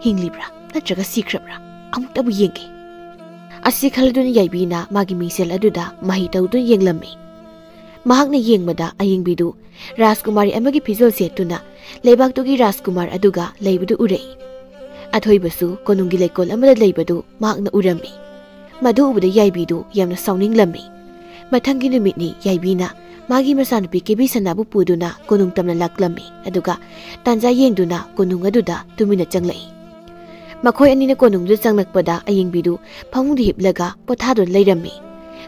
ꯍꯤꯡꯂꯤꯕ꯭ꯔꯥ ꯅꯠꯇ꯭ꯔꯒ ꯁꯤꯈ꯭ꯔꯕ꯭ꯔꯥ? ꯑꯃꯨꯛꯇꯕꯨ ꯌꯦꯡꯒꯦ꯫" ꯑꯁꯤ ꯈꯜꯂꯗꯨꯅ ꯌꯥꯏꯕꯤꯅ ꯃꯥꯒꯤ ꯃꯤꯡꯁꯦꯜ ꯑꯗꯨꯗ ꯃꯍꯩ ꯇꯧꯗꯨꯅ ꯌꯦꯡꯂꯝꯃꯤ꯫ ꯃꯍꯥꯛꯅ ꯌꯦꯡꯕꯗ ꯑꯌꯤꯡꯕꯤꯗꯨ ꯔꯥꯖꯀꯨꯃꯥꯔꯤ ꯑꯃꯒꯤ ꯐꯤꯖꯣꯜ ꯁꯦꯠꯇꯨꯅ ꯂꯩꯕꯥꯛꯇꯨꯒꯤ ꯔꯥꯖꯀꯨꯃꯥꯔ ꯑꯗꯨꯒ ꯂꯩꯕꯗꯨ ꯎꯔꯛꯏ꯫ ꯑꯊꯣꯏꯕꯁꯨ ꯀꯣꯅꯨꯡꯒꯤ ꯂꯩꯀꯣꯜ ꯑꯃꯗ ꯂꯩꯕꯗꯨ ꯃꯍꯥꯛꯅ ꯎꯔꯝꯃꯤ꯫ ꯃꯗꯨ ꯎꯕꯗ ꯌꯥꯏꯕꯤꯗꯨ ꯌꯥꯝꯅ ꯁꯥꯎꯅꯤꯡꯂꯝꯃꯤ꯫ ꯃꯊꯪꯒꯤ ꯅꯨꯃꯤꯠꯅꯤ꯫ ꯌꯥꯏꯕꯤꯅ ꯃꯥꯒꯤ ꯃꯆꯥꯅꯨꯄꯤ ꯀꯦꯕꯤ ꯁꯅꯥꯕꯨ ꯄꯨꯗꯨꯅ ꯀꯣꯅꯨꯡ ꯇꯝꯅ ꯂꯥꯛꯂꯝꯃꯤ꯫ ꯑꯗꯨꯒ ꯇꯥꯟꯖꯥ ꯌꯦꯡꯗꯨꯅ ꯀꯣꯅꯨꯡ ꯑꯗꯨꯗ ꯇꯨꯃꯤꯟꯅ ꯆꯪꯂꯛꯏ꯫ ꯃꯈꯣꯏ ꯑꯅꯤꯅ ꯀꯣꯅꯨꯡꯗꯨꯗ ꯆꯪꯂꯛꯄꯗ ꯑꯌꯤꯡꯕꯤꯗꯨ ꯐꯃꯨꯡꯗ ꯍꯤꯞꯂꯒ ꯄꯣꯊꯥꯗꯨꯅ ꯂꯩꯔꯝꯃꯤ꯫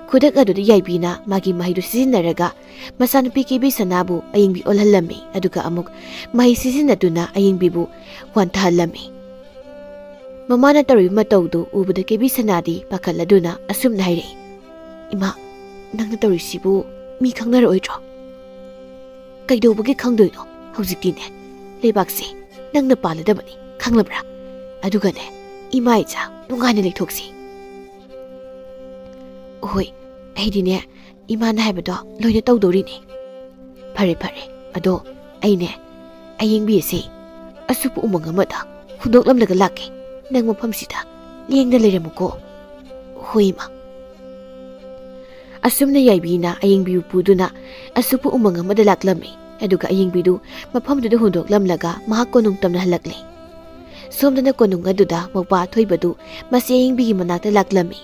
ꯈꯨꯗꯛ ꯑꯗꯨꯗ ꯌꯥꯏꯕꯤꯅ ꯃꯥꯒꯤ ꯃꯍꯩꯗꯨ ꯁꯤꯖꯤꯟꯅꯔꯒ ꯃꯆꯥꯅꯨꯄꯤ ꯀꯦꯕꯤ ꯁꯅꯥꯕꯨ ꯑꯌꯤꯡꯕꯤ ꯑꯣꯜꯍꯜꯂꯝꯃꯤ꯫ ꯑꯗꯨꯒ ꯑꯃꯨꯛ ꯃꯍꯩ ꯁꯤꯖꯤꯟꯅꯗꯨꯅ ꯑꯌꯤꯡꯕꯤꯕꯨ ꯋꯥꯟꯊꯍꯜꯂꯝꯃꯤ꯫ ꯃꯃꯥꯅ ꯇꯧꯔꯤꯕ ꯃꯇꯧꯗꯨ ꯎꯕꯗ ꯀꯦꯕꯤ ꯁꯅꯥꯗꯤ ꯄꯥꯈꯠꯂꯗꯨꯅ ꯑꯁꯨꯝꯅ ꯍꯥꯏꯔꯛꯏ, "ꯏꯃꯥ, ꯅꯪꯅ ꯇꯧꯔꯤꯁꯤꯕꯨ ꯃꯤ ꯈꯪꯅꯔꯛꯑꯣꯏꯗ꯭ꯔꯣ?" "ꯀꯩꯗꯧꯕꯒꯤ ꯈꯪꯗꯣꯏꯅꯣ? ꯍꯧꯖꯤꯛꯇꯤꯅꯦ, ꯂꯩꯕꯥꯛꯁꯦ ꯅꯪꯅ ꯄꯥꯜꯂꯗꯕꯅꯤ, ꯈꯪꯂꯕ꯭ꯔꯥ? ꯑꯗꯨꯒꯅꯦ, ꯏꯃꯥ ꯏꯆꯥ ꯅꯨꯡꯉꯥꯏꯅ ꯂꯩꯊꯣꯛꯁꯤ꯫" "ꯍꯣꯏ, ꯑꯩꯗꯤꯅꯦ, ꯏꯃꯥꯅ ꯍꯥꯏꯕꯗꯣ ꯂꯣꯏꯅ ꯇꯧꯗꯧꯔꯤꯅꯦ꯫" "ꯐꯔꯦ, ꯐꯔꯦ꯫ ꯑꯗꯣ ꯑꯩꯅꯦ, ꯑꯌꯤꯡꯕꯤ ꯑꯁꯤ ꯑꯁꯨꯞꯄ ꯎꯃꯪ ꯑꯃꯗ ꯍꯨꯟꯗꯣꯛꯂꯝꯂꯒ ꯂꯥꯛꯀꯦ꯫ ꯅꯪ ꯃꯐꯝꯁꯤꯗ ꯂꯦꯡꯗ ꯂꯩꯔꯝꯃꯨꯀꯣ꯫" "ꯍꯣꯏ, ꯏꯃꯥ꯫" ꯑꯁꯨꯝꯅ ꯌꯥꯏꯕꯤꯅ ꯑꯌꯤꯡꯕꯤꯕꯨ ꯄꯨꯗꯨꯅ ꯑꯁꯨꯞꯄ ꯎꯃꯪ ꯑꯃꯗ ꯂꯥꯛꯂꯝꯃꯤ꯫ ꯑꯗꯨꯒ ꯑꯌꯤꯡꯕꯤꯗꯨ ꯃꯐꯝꯗꯨꯗ ꯍꯨꯟꯗꯣꯛꯂꯝꯂꯒ ꯃꯍꯥꯛ ꯀꯣꯅꯨꯡ ꯇꯝꯅ ꯍꯜꯂꯛꯂꯦ꯫ ꯁꯣꯝꯗꯅ ꯀꯣꯅꯨꯡ ꯑꯗꯨꯗ ꯃꯧꯄ꯭ꯋꯥ ꯑꯊꯣꯏꯕꯗꯨ ꯃꯁꯤ ꯑꯌꯤꯡꯕꯤꯒꯤ ꯃꯅꯥꯛꯇ ꯂꯥꯛꯂꯝꯃꯤ꯫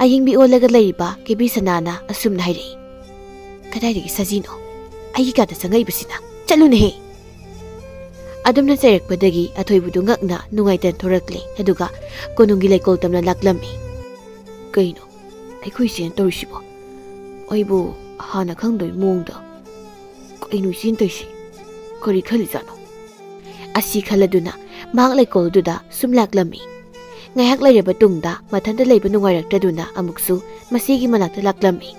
ꯑꯌꯤꯡꯕꯤ ꯑꯣꯜꯂꯒ ꯂꯩꯔꯤꯕ ꯀꯦꯕꯤ ꯁꯅꯥꯅ ꯑꯁꯨꯝꯅ ꯍꯥꯏꯔꯛꯏ, "ꯀꯗꯥꯏꯗꯒꯤ ꯁꯖꯤꯅꯣ? ꯑꯩꯒꯤ ꯀꯥꯗ ꯆꯪꯉꯛꯏꯕꯁꯤꯅ꯫ ꯆꯠꯂꯨꯅꯦꯍꯦ!" ꯑꯗꯨꯝꯅ ꯆꯩꯔꯛꯄꯗꯒꯤ ꯑꯊꯣꯏꯕꯗꯨ ꯉꯛꯅ ꯅꯨꯡꯉꯥꯏꯇꯅ ꯊꯣꯔꯛꯂꯦ꯫ ꯑꯗꯨꯒ ꯀꯣꯅꯨꯡꯒꯤ ꯂꯩꯀꯣꯜ ꯇꯝꯅ ꯂꯥꯛꯂꯝꯃꯤ꯫ "ꯀꯩꯅꯣ ꯑꯩꯈꯣꯏ ꯏꯆꯦꯅ ꯇꯧꯔꯤꯁꯤꯕꯣ? ꯑꯩꯕꯨ ꯍꯥꯟꯅ ꯈꯪꯗꯣꯏ ꯃꯑꯣꯡꯗ꯫ ꯀꯩꯅꯣ ꯏꯆꯦꯅ ꯇꯧꯔꯤꯁꯤ? ꯀꯔꯤ ꯈꯜꯂꯤꯖꯥꯠꯅꯣ? ꯑꯁꯤ ꯈꯜꯂꯗꯨꯅ ꯃꯍꯥꯛ ꯂꯩꯀꯣꯜꯗꯨꯗ ꯁꯨꯝ ꯂꯥꯛꯂꯝꯃꯤ꯫ ꯉꯥꯏꯍꯥꯛ ꯂꯩꯔꯕ ꯇꯨꯡꯗ ꯃꯊꯟꯇ ꯂꯩꯕ ꯅꯨꯡꯉꯥꯏꯔꯛꯇꯗꯨꯅ ꯑꯃꯨꯛꯁꯨ ꯃꯆꯦꯒꯤ ꯃꯅꯥꯛꯇ ꯂꯥꯛꯂꯝꯃꯤ꯫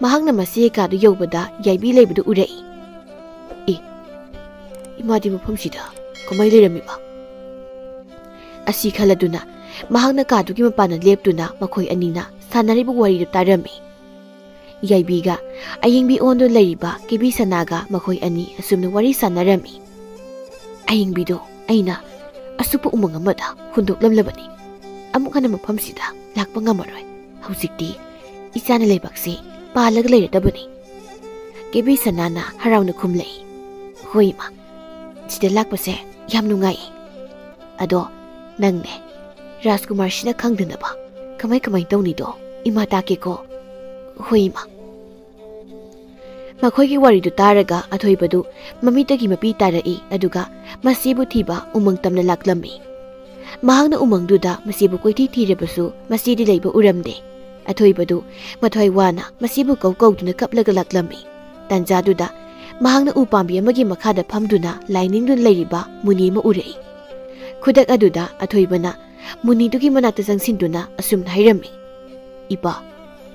ꯃꯍꯥꯛꯅ ꯃꯆꯦꯒꯤ ꯀꯥꯗꯨ ꯌꯧꯕꯗ ꯌꯥꯏꯕꯤ ꯂꯩꯕꯗꯨ ꯎꯔꯛꯏ꯫ "ꯑꯦ, ꯏꯃꯥꯗꯤ ꯃꯐꯝꯁꯤꯗ ꯀꯃꯥꯏ ꯂꯩꯔꯝꯃꯤꯕ?" ꯑꯁꯤ ꯈꯜꯂꯗꯨꯅ ꯃꯍꯥꯛꯅ ꯀꯥꯗꯨꯒꯤ ꯃꯄꯥꯟꯗ ꯂꯦꯞꯇꯨꯅ ꯃꯈꯣꯏ ꯑꯅꯤꯅ ꯁꯥꯟꯅꯔꯤꯕ ꯋꯥꯔꯤꯗꯨ ꯇꯥꯔꯝꯃꯤ꯫ ꯌꯥꯏꯕꯤꯒ ꯑꯌꯤꯡꯕꯤ ꯑꯣꯟꯗꯨꯅ ꯂꯩꯔꯤꯕ ꯀꯦꯕꯤ ꯁꯅꯥꯒ ꯃꯈꯣꯏ ꯑꯅꯤ ꯑꯁꯨꯝꯅ ꯋꯥꯔꯤ ꯁꯥꯟꯅꯔꯝꯃꯤ꯫ "ꯑꯌꯤꯡꯕꯤꯗꯣ ꯑꯩꯅ ꯑꯁꯨꯞꯄ ꯎꯃꯪ ꯑꯃꯗ ꯍꯨꯟꯗꯣꯛꯂꯝꯂꯕꯅꯤ꯫ ꯑꯃꯨꯛ ꯍꯟꯅ ꯃꯐꯝꯁꯤꯗ ꯂꯥꯛꯄ ꯉꯝꯃꯔꯣꯏ꯫ ꯍꯧꯖꯤꯛꯇꯤ ꯏꯆꯥꯅ ꯂꯩꯕꯥꯛꯁꯤ ꯄꯥꯜꯂꯒ ꯂꯩꯔꯗꯕꯅꯤ꯫" ꯀꯦꯕꯤ ꯁꯅꯥꯅ ꯍꯔꯥꯎꯅ ꯈꯨꯝꯂꯛꯏ꯫ "ꯍꯣꯏ ꯏꯃꯥ, ꯁꯤꯗ ꯂꯥꯛꯄꯁꯦ ꯌꯥꯝ ꯅꯨꯡꯉꯥꯏꯌꯦ꯫ ꯑꯗꯣ ꯅꯪꯅꯦ, ꯔꯥꯖꯀꯨꯃꯥꯔꯁꯤꯅ ꯈꯪꯗꯅꯕ ꯀꯃꯥꯏ ꯀꯃꯥꯏ ꯇꯧꯅꯤꯗꯣ ꯏꯃꯥ ꯇꯥꯛꯀꯦꯀꯣ꯫" "ꯍꯣꯏ ꯏꯃꯥ꯫" ꯃꯈꯣꯏꯒꯤ ꯋꯥꯔꯤꯗꯨ ꯇꯥꯔꯒ ꯑꯊꯣꯏꯕꯗꯨ ꯃꯃꯤꯠꯇꯒꯤ ꯃꯄꯤ ꯇꯥꯔꯛꯏ, ꯑꯗꯨꯒ ꯃꯆꯦꯕꯨ ꯊꯤꯕ ꯎꯃꯪ ꯇꯝꯅ ꯂꯥꯛꯂꯝꯃꯤ꯫ ꯃꯍꯥꯛꯅ ꯎꯃꯪꯗꯨꯗ ꯃꯆꯦꯕꯨ ꯀꯣꯏꯊꯤ ꯊꯤꯔꯕꯁꯨ ꯃꯆꯦꯗꯤ ꯂꯩꯕ ꯎꯔꯝꯗꯦ꯫ ꯑꯊꯣꯏꯕꯗꯨ ꯃꯊ꯭ꯋꯥꯏ ꯋꯥꯅ ꯃꯆꯦꯕꯨ ꯀꯧ ꯀꯧꯗꯨꯅ ꯀꯞꯂꯒ ꯂꯥꯛꯂꯝꯃꯤ꯫ ꯇꯥꯟꯖꯥꯗꯨꯗ ꯃꯍꯥꯛꯅ ꯎ ꯄꯥꯝꯕꯤ ꯑꯃꯒꯤ ꯃꯈꯥꯗ ꯐꯝꯗꯨꯅ ꯂꯥꯏ ꯅꯤꯡꯗꯨꯅ ꯂꯩꯔꯤꯕ ꯃꯨꯅꯤ ꯑꯃ ꯎꯔꯛꯏ꯫ ꯈꯨꯗꯛ ꯑꯗꯨꯗ ꯑꯊꯣꯏꯕꯅ ꯃꯨꯅꯤꯗꯨꯒꯤ ꯃꯅꯥꯛꯇ ꯆꯪꯁꯤꯟꯗꯨꯅ ꯑꯁꯨꯝꯅ ꯍꯥꯏꯔꯝꯃꯤ, "ꯏꯄꯥ,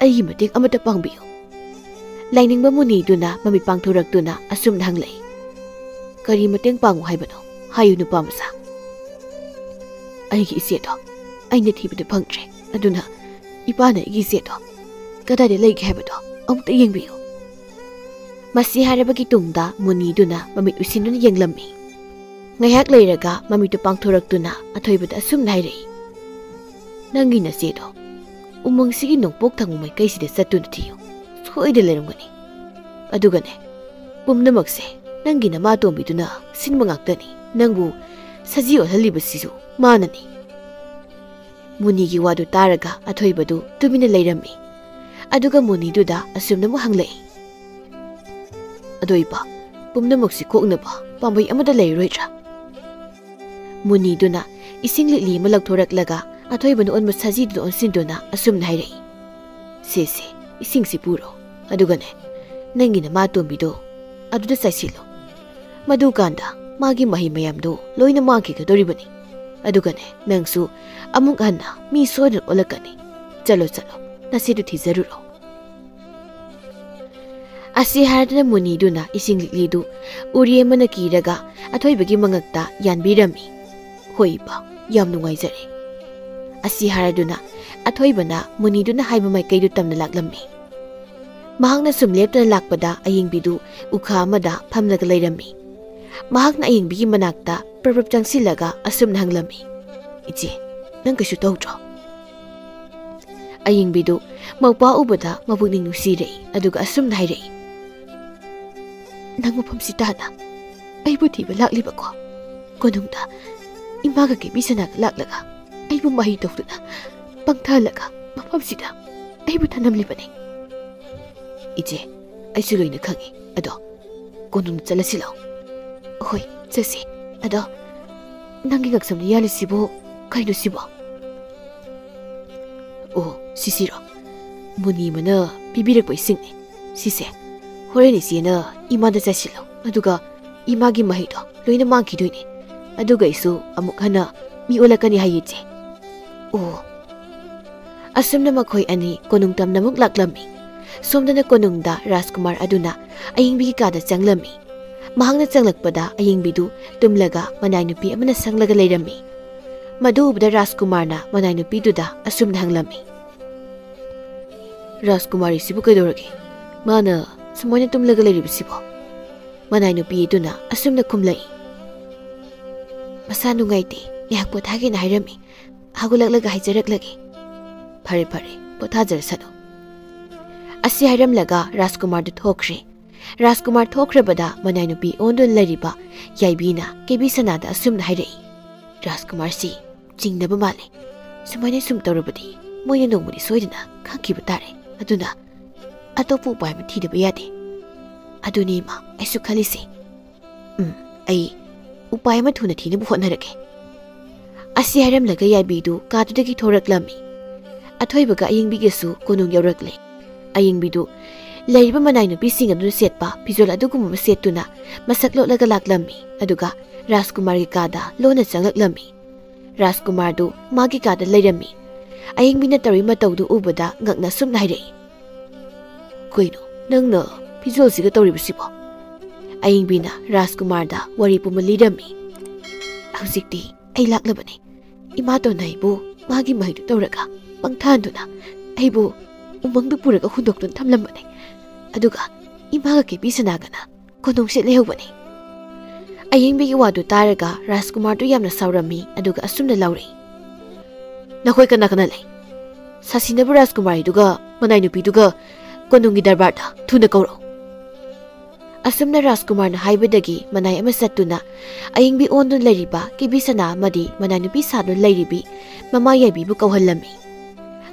ꯑꯩꯒꯤ ꯃꯇꯦꯡ ꯑꯃꯇ ꯄꯥꯡꯕꯤꯌꯨ꯫" ꯂꯥꯏꯅꯤꯡꯕ ꯃꯨꯅꯤꯗꯨꯅ ꯃꯃꯤꯠ ꯄꯥꯡꯊꯣꯔꯛꯇꯨꯅ ꯑꯁꯨꯝꯅ ꯍꯪꯂꯛꯏ, "ꯀꯔꯤ ꯃꯇꯦꯡ ꯄꯥꯡꯉꯨ ꯍꯥꯏꯕꯅꯣ? ꯍꯥꯏꯌꯨ, ꯅꯨꯄꯥ ꯃꯆꯥ꯫" "ꯑꯩꯒꯤ ꯏꯆꯦꯗꯣ ꯑꯩꯅ ꯊꯤꯕꯗ ꯐꯪꯗ꯭ꯔꯦ, ꯑꯗꯨꯅ ꯏꯄꯥꯅ ꯑꯩꯒꯤ ꯏꯆꯦꯗꯣ ꯀꯗꯥꯏꯗ ꯂꯩꯒꯦ ꯍꯥꯏꯕꯗꯣ ꯑꯃꯨꯛꯇ ꯌꯦꯡꯕꯤꯌꯨ꯫" ꯃꯁꯤ ꯍꯥꯏꯔꯕꯒꯤ ꯇꯨꯡꯗ ꯃꯨꯅꯤꯗꯨꯅ ꯃꯃꯤꯠ ꯎꯏꯁꯤꯟꯗꯨꯅ ꯌꯦꯡꯂꯝꯃꯤ꯫ ꯉꯥꯏꯍꯥꯛ ꯂꯩꯔꯒ ꯃꯃꯤꯠꯇꯨ ꯄꯥꯡꯊꯣꯔꯛꯇꯨꯅ ꯑꯊꯣꯏꯕꯗ ꯑꯁꯨꯝꯅ ꯍꯥꯏꯔꯛꯏ, "ꯅꯪꯒꯤ ꯅꯆꯦꯗꯣ ꯎꯃꯪꯁꯤꯒꯤ ꯅꯣꯡꯄꯣꯛ ꯊꯪꯕ ꯃꯥꯏꯀꯩꯁꯤꯗ ꯆꯠꯇꯨꯅ ꯊꯤꯌꯨ꯫ ꯁꯣꯏꯗ ꯂꯩꯔꯝꯒꯅꯤ꯫ ꯑꯗꯨꯒꯅꯦ, ꯄꯨꯝꯅꯃꯛꯁꯦ ꯅꯪꯒꯤ ꯅꯃꯥꯇꯣꯝꯕꯤꯗꯨꯅ ꯁꯤꯟꯕ ꯉꯥꯛꯇꯅꯤ꯫ ꯅꯪꯕꯨ ꯁꯖꯤ ꯑꯣꯜꯍꯜꯂꯤꯕꯁꯤꯁꯨ ꯃꯥꯅꯅꯤ꯫" ꯃꯨꯅꯤꯒꯤ ꯋꯥꯗꯨ ꯇꯥꯔꯒ ꯑꯊꯣꯏꯕꯗꯨ ꯇꯨꯃꯤꯟꯅ ꯂꯩꯔꯝꯃꯤ꯫ ꯑꯗꯨꯒ ꯃꯨꯅꯤꯗꯨꯗ ꯑꯁꯨꯝꯅ ꯑꯃꯨꯛ ꯍꯪꯂꯛꯏ, "ꯑꯗꯣ ꯏꯄꯥ, ꯄꯨꯝꯅꯃꯛꯁꯤ ꯀꯣꯛꯅꯕ ꯄꯥꯝꯕꯩ ꯑꯃꯠꯇ ꯂꯩꯔꯔꯣꯏꯗ꯭ꯔꯥ?" ꯃꯨꯅꯤꯗꯨꯅ ꯏꯁꯤꯡ ꯂꯤꯛꯂꯤ ꯑꯃ ꯂꯧꯊꯣꯔꯛꯂꯒ ꯑꯊꯣꯏꯕꯅ ꯑꯣꯟꯕ ꯁꯖꯤꯗꯨꯗ ꯑꯣꯟꯁꯤꯟꯗꯨꯅ ꯑꯁꯨꯝꯅ ꯍꯥꯏꯔꯛꯏ, "ꯁꯦ ꯁꯦ, ꯏꯁꯤꯡꯁꯤ ꯄꯨꯔꯣ, ꯑꯗꯨꯒꯅꯦ, ꯅꯪꯒꯤ ꯅꯃꯥ ꯇꯣꯝꯕꯤꯗꯣ ꯑꯗꯨꯗ ꯆꯥꯏꯁꯤꯜꯂꯣ꯫ ꯃꯗꯨꯀꯥꯟꯗ ꯃꯥꯒꯤ ꯃꯍꯩ ꯃꯌꯥꯝꯗꯣ ꯂꯣꯏꯅ ꯃꯥꯡꯈꯤꯒꯗꯧꯔꯤꯕꯅꯤ꯫ ꯑꯗꯨꯒꯅꯦ, ꯅꯪꯁꯨ ꯑꯃꯨꯛ ꯍꯟꯅ ꯃꯤ ꯁꯣꯏꯗꯅ ꯑꯣꯜꯂꯛꯀꯅꯤ꯫ ꯆꯠꯂꯣ, ꯆꯠꯂꯣ, ꯅꯁꯤꯗꯨ ꯊꯤꯖꯔꯨꯔꯣ꯫ ꯑꯁꯤ ꯍꯥꯏꯔꯗꯨꯅ ꯃꯨꯅꯤꯗꯨꯅ ꯏꯁꯤꯡ ꯂꯤꯛꯂꯤꯗꯨ ꯎꯔꯤ ꯑꯃꯅ ꯀꯤꯔꯒ ꯑꯊꯣꯏꯕꯒꯤ ꯃꯉꯛꯇ ꯌꯥꯟꯕꯤꯔꯝꯃꯤ꯫ ꯍꯣꯏ ꯏꯄꯥ, ꯌꯥꯝ ꯅꯨꯡꯉꯥꯏꯖꯔꯦ꯫ ꯑꯁꯤ ꯍꯥꯏꯔꯗꯨꯅ ꯑꯊꯣꯏꯕꯅ ꯃꯨꯅꯤꯗꯨꯅ ꯍꯥꯏꯕ ꯃꯥꯏꯀꯩꯗꯨ ꯇꯝꯅ ꯂꯥꯛꯂꯝꯃꯤ꯫ ꯃꯍꯥꯛꯅ ꯁꯨꯝ ꯂꯦꯞꯇꯅ ꯂꯥꯛꯄꯗ ꯑꯌꯤꯡꯕꯤꯗꯨ ꯎꯈꯥ ꯑꯃꯗ ꯐꯝꯂꯒ ꯂꯩꯔꯝꯃꯤ꯫ ꯃꯍꯥꯛꯅ ꯑꯌꯤꯡꯕꯤꯒꯤ ꯃꯅꯥꯛꯇ ꯄ꯭ꯔꯞ ꯄ꯭ꯔꯞ ꯆꯪꯁꯤꯜꯂꯒ ꯑꯁꯨꯝꯅ ꯍꯪꯂꯝꯃꯤ, "ꯏꯆꯦ, ꯅꯪ ꯀꯩꯁꯨ ꯇꯧꯗ꯭ꯔꯣ?" ꯑꯌꯤꯡꯕꯤꯗꯨ ꯃꯧꯄ꯭ꯋꯥ ꯎꯕꯗ ꯃꯄꯨꯛꯅꯤꯡ ꯅꯨꯡꯁꯤꯔꯛꯏ, ꯑꯗꯨꯒ ꯑꯁꯨꯝꯅ ꯍꯥꯏꯔꯛꯏ, "ꯅꯪ ꯃꯐꯝꯁꯤ ꯇꯥꯅ ꯑꯩꯕꯨ ꯊꯤꯕ ꯂꯥꯛꯂꯤꯕꯀꯣ? ꯀꯣꯅꯨꯡꯗ ꯏꯃꯥꯒ ꯀꯦꯕꯤ ꯁꯅꯥꯒ ꯂꯥꯛꯂꯒ ꯑꯩꯕꯨ ꯃꯍꯩ ꯇꯧꯗꯨꯅ ꯄꯪꯊꯍꯜꯂꯒ ꯃꯐꯝꯁꯤꯗ ꯑꯩꯕꯨ ꯊꯅꯝꯂꯤꯕꯅꯤ꯫" "ꯏꯆꯦ, ꯑꯩꯁꯨ ꯂꯣꯏꯅ ꯈꯪꯏ꯫ ꯑꯗꯣ ꯀꯣꯅꯨꯡꯗ ꯆꯠꯂꯁꯤ ꯂꯥꯎ꯫" "ꯍꯣꯏ, ꯆꯠꯁꯤ꯫ ꯑꯗꯣ ꯅꯪꯒꯤ ꯉꯛꯁꯝꯗ ꯌꯥꯜꯂꯤꯁꯤꯕꯨ ꯀꯩꯅꯣ ꯁꯤꯕꯣ?" "ꯑꯣ, ꯁꯤꯁꯤꯔꯣ? ꯃꯨꯅꯤ ꯑꯃꯅ ꯄꯤꯕꯤꯔꯛꯄ ꯏꯁꯤꯡꯅꯤ꯫ ꯁꯤꯁꯦ ꯍꯣꯔꯦꯟ ꯏꯆꯦꯅ ꯏꯃꯥꯗ ꯆꯥꯏꯁꯤꯜꯂꯣ, ꯑꯗꯨꯒ ꯏꯃꯥꯒꯤ ꯃꯍꯩꯗꯣ ꯂꯣꯏꯅ ꯃꯥꯡꯈꯤꯗꯣꯏꯅꯦ꯫ ꯑꯗꯨꯒ ꯑꯩꯁꯨ ꯑꯃꯨꯛ ꯍꯟꯅ ꯃꯤ ꯑꯣꯜꯂꯛꯀꯅꯤ ꯍꯥꯏꯌꯦ, ꯏꯆꯦ꯫" "ꯑꯣ꯫" ꯑꯁꯨꯝꯅ ꯃꯈꯣꯏ ꯑꯅꯤ ꯀꯣꯅꯨꯡ ꯇꯝꯅ ꯑꯃꯨꯛ ꯂꯥꯛꯂꯝꯃꯤ꯫ ꯁꯣꯝꯗꯅ ꯀꯣꯅꯨꯡꯗ ꯔꯥꯖꯀꯨꯃꯥꯔ ꯑꯗꯨꯅ ꯑꯌꯤꯡꯕꯤꯒꯤ ꯀꯥꯗ ꯆꯪꯂꯝꯃꯤ꯫ ꯃꯍꯥꯛꯅ ꯆꯪꯂꯛꯄꯗ ꯑꯌꯤꯡꯕꯤꯗꯨ ꯇꯨꯝꯂꯒ ꯃꯅꯥꯏ ꯅꯨꯄꯤ ꯑꯃꯅ ꯁꯪꯂꯒ ꯂꯩꯔꯝꯃꯤ꯫ ꯃꯗꯨ ꯎꯕꯗ ꯔꯥꯖꯀꯨꯃꯥꯔꯅ ꯃꯅꯥꯏ ꯅꯨꯄꯤꯗꯨꯗ ꯑꯁꯨꯝꯅ ꯍꯪꯂꯝꯃꯤ, "ꯔꯥꯖꯀꯨꯃꯥꯔꯤꯁꯤꯕꯨ ꯀꯩꯗꯧꯔꯒꯦ? ꯃꯥꯅ ꯁꯨꯃꯥꯏꯅ ꯇꯨꯝꯂꯒ ꯂꯩꯔꯤꯕꯁꯤꯕꯣ?" ꯃꯅꯥꯏ ꯅꯨꯄꯤ ꯑꯗꯨꯅ ꯑꯁꯨꯝꯅ ꯈꯨꯝꯂꯛꯏ, "ꯃꯁꯥ ꯅꯨꯡꯉꯥꯏꯇꯦ, ꯉꯥꯏꯍꯥꯛ ꯄꯣꯊꯥꯒꯦꯅ ꯍꯥꯏꯔꯝꯃꯤ꯫ ꯍꯧꯒꯠꯂꯛꯂꯒ ꯍꯥꯏꯖꯔꯛꯂꯒꯦ꯫" "ꯐꯔꯦ, ꯐꯔꯦ, ꯄꯣꯊꯥꯖꯔꯁꯅꯨ꯫" ꯑꯁꯤ ꯍꯥꯏꯔꯝꯂꯒ ꯔꯥꯖꯀꯨꯃꯥꯔꯗꯨ ꯊꯣꯛꯈ꯭ꯔꯦ꯫ ꯔꯥꯖꯀꯨꯃꯥꯔ ꯊꯣꯛꯈ꯭ꯔꯕꯗ ꯃꯅꯥꯏ ꯅꯨꯄꯤ ꯑꯣꯟꯗꯨꯅ ꯂꯩꯔꯤꯕ ꯌꯥꯏꯕꯤꯅ ꯀꯦꯕꯤ ꯁꯅꯥꯗ ꯑꯁꯨꯝꯅ ꯍꯥꯏꯔꯛꯏ, "ꯔꯥꯖꯀꯨꯃꯥꯔꯁꯤ ꯆꯤꯡꯅꯕ ꯃꯥꯜꯂꯦ꯫ ꯁꯨꯃꯥꯏꯅ ꯁꯨꯝ ꯇꯧꯔꯕꯗꯤ ꯃꯣꯏꯅ ꯅꯣꯡꯃꯗꯤ ꯁꯣꯏꯗꯅ ꯈꯪꯈꯤꯕ ꯇꯥꯔꯦ꯫ ꯑꯗꯨꯅ ꯑꯇꯣꯞꯄ ꯎꯄꯥꯏ ꯑꯃ ꯊꯤꯗꯕ ꯌꯥꯗꯦ꯫" "ꯑꯗꯨꯅꯤ ꯏꯃꯥ, ꯑꯩꯁꯨ ꯈꯜꯂꯤꯁꯦ꯫" "ꯎꯝ, ꯑꯩ ꯎꯄꯥꯏ ꯑꯃ ꯊꯨꯅ ꯊꯤꯅꯕ ꯍꯣꯠꯅꯔꯒꯦ꯫" ꯑꯁꯤ ꯍꯥꯏꯔꯝꯂꯒ ꯌꯥꯏꯕꯤꯗꯨ ꯀꯥꯗꯨꯗꯒꯤ ꯊꯣꯔꯛꯂꯝꯃꯤ꯫ ꯑꯊꯣꯏꯕꯒ ꯑꯌꯤꯡꯕꯤꯒꯁꯨ ꯀꯣꯅꯨꯡ ꯌꯧꯔꯛꯂꯦ꯫ ꯑꯌꯤꯡꯕꯤꯗꯨ ꯂꯩꯔꯤꯕ ꯃꯅꯥꯏ ꯅꯨꯄꯤꯁꯤꯡ ꯑꯗꯨꯅ ꯁꯦꯠꯄ ꯐꯤꯖꯣꯜ ꯑꯗꯨꯒꯨꯝꯕ ꯑꯃ ꯁꯦꯠꯇꯨꯅ ꯃꯁꯛ ꯂꯣꯠꯂꯒ ꯂꯥꯛꯂꯝꯃꯤ, ꯑꯗꯨꯒ ꯔꯥꯖꯀꯨꯃꯥꯔꯒꯤ ꯀꯥꯗ ꯂꯣꯟꯅ ꯆꯪꯂꯛꯂꯝꯃꯤ꯫ ꯔꯥꯖꯀꯨꯃꯥꯔꯗꯨ ꯃꯥꯒꯤ ꯀꯥꯗ ꯂꯩꯔꯝꯃꯤ꯫ ꯑꯌꯤꯡꯕꯤꯅ ꯇꯧꯔꯤ ꯃꯇꯧꯗꯨ ꯎꯕꯗ ꯉꯛꯅ ꯑꯁꯨꯝꯅ ꯍꯥꯏꯔꯛꯏ, "ꯀꯩꯅꯣ ꯅꯪꯅ ꯐꯤꯖꯣꯜꯁꯤꯒ ꯇꯧꯔꯤꯕꯁꯤꯕꯣ?" ꯑꯌꯤꯡꯕꯤꯅ ꯔꯥꯖꯀꯨꯃꯥꯔꯗ ꯋꯥꯔꯤ ꯄꯨꯝꯕ ꯂꯤꯔꯝꯃꯤ꯫ "ꯍꯧꯖꯤꯛꯇꯤ ꯑꯩ ꯂꯥꯛꯂꯕꯅꯤ꯫ ꯏꯃꯥꯇꯣꯟꯅ ꯑꯩꯕꯨ ꯃꯥꯒꯤ ꯃꯍꯩꯗꯨ ꯇꯧꯔꯒ ꯄꯪꯊꯥꯟꯗꯨꯅ ꯑꯩꯕꯨ ꯎꯃꯪꯗ ꯄꯨꯔꯒ ꯍꯨꯟꯗꯣꯛꯇꯨꯅ ꯊꯝꯂꯝꯕꯅꯤ꯫ ꯑꯗꯨꯒ ꯏꯃꯥꯒ ꯀꯦꯕꯤ ꯁꯅꯥꯒꯅ ꯀꯣꯅꯨꯡꯁꯤ ꯂꯩꯍꯧꯕꯅꯤ꯫" ꯑꯌꯤꯡꯕꯤꯒꯤ ꯋꯥꯗꯨ ꯇꯥꯔꯒ ꯔꯥꯖꯀꯨꯃꯥꯔꯗꯨ ꯌꯥꯝꯅ ꯁꯥꯎꯔꯝꯃꯤ, ꯑꯗꯨꯒ ꯑꯁꯨꯝꯅ ꯂꯥꯎꯔꯛꯏ, "ꯅꯈꯣꯏ ꯀꯅꯥ ꯀꯅꯥ ꯂꯩ? ꯁꯥꯁꯤꯟꯅꯕ ꯔꯥꯖꯀꯨꯃꯥꯔꯤꯗꯨꯒ ꯃꯅꯥꯏ ꯅꯨꯄꯤꯗꯨꯒ ꯀꯣꯅꯨꯡꯒꯤ ꯗꯔꯕꯥꯔꯗ ꯊꯨꯅ ꯀꯧꯔꯛꯎ꯫" ꯑꯁꯨꯝꯅ ꯔꯥꯖꯀꯨꯃꯥꯔꯅ ꯍꯥꯏꯕꯗꯒꯤ ꯃꯅꯥꯏ ꯑꯃ ꯆꯠꯇꯨꯅ ꯑꯌꯤꯡꯕꯤ ꯑꯣꯟꯗꯨꯅ ꯂꯩꯔꯤꯕ ꯀꯦꯕꯤ ꯁꯅꯥ ꯑꯃꯗꯤ ꯃꯅꯥꯏ ꯅꯨꯄꯤ ꯁꯥꯗꯨꯅ ꯂꯩꯔꯤꯕꯤ ꯃꯃꯥ ꯌꯥꯏꯕꯤꯕꯨ ꯀꯧꯍꯜꯂꯝꯃꯤ꯫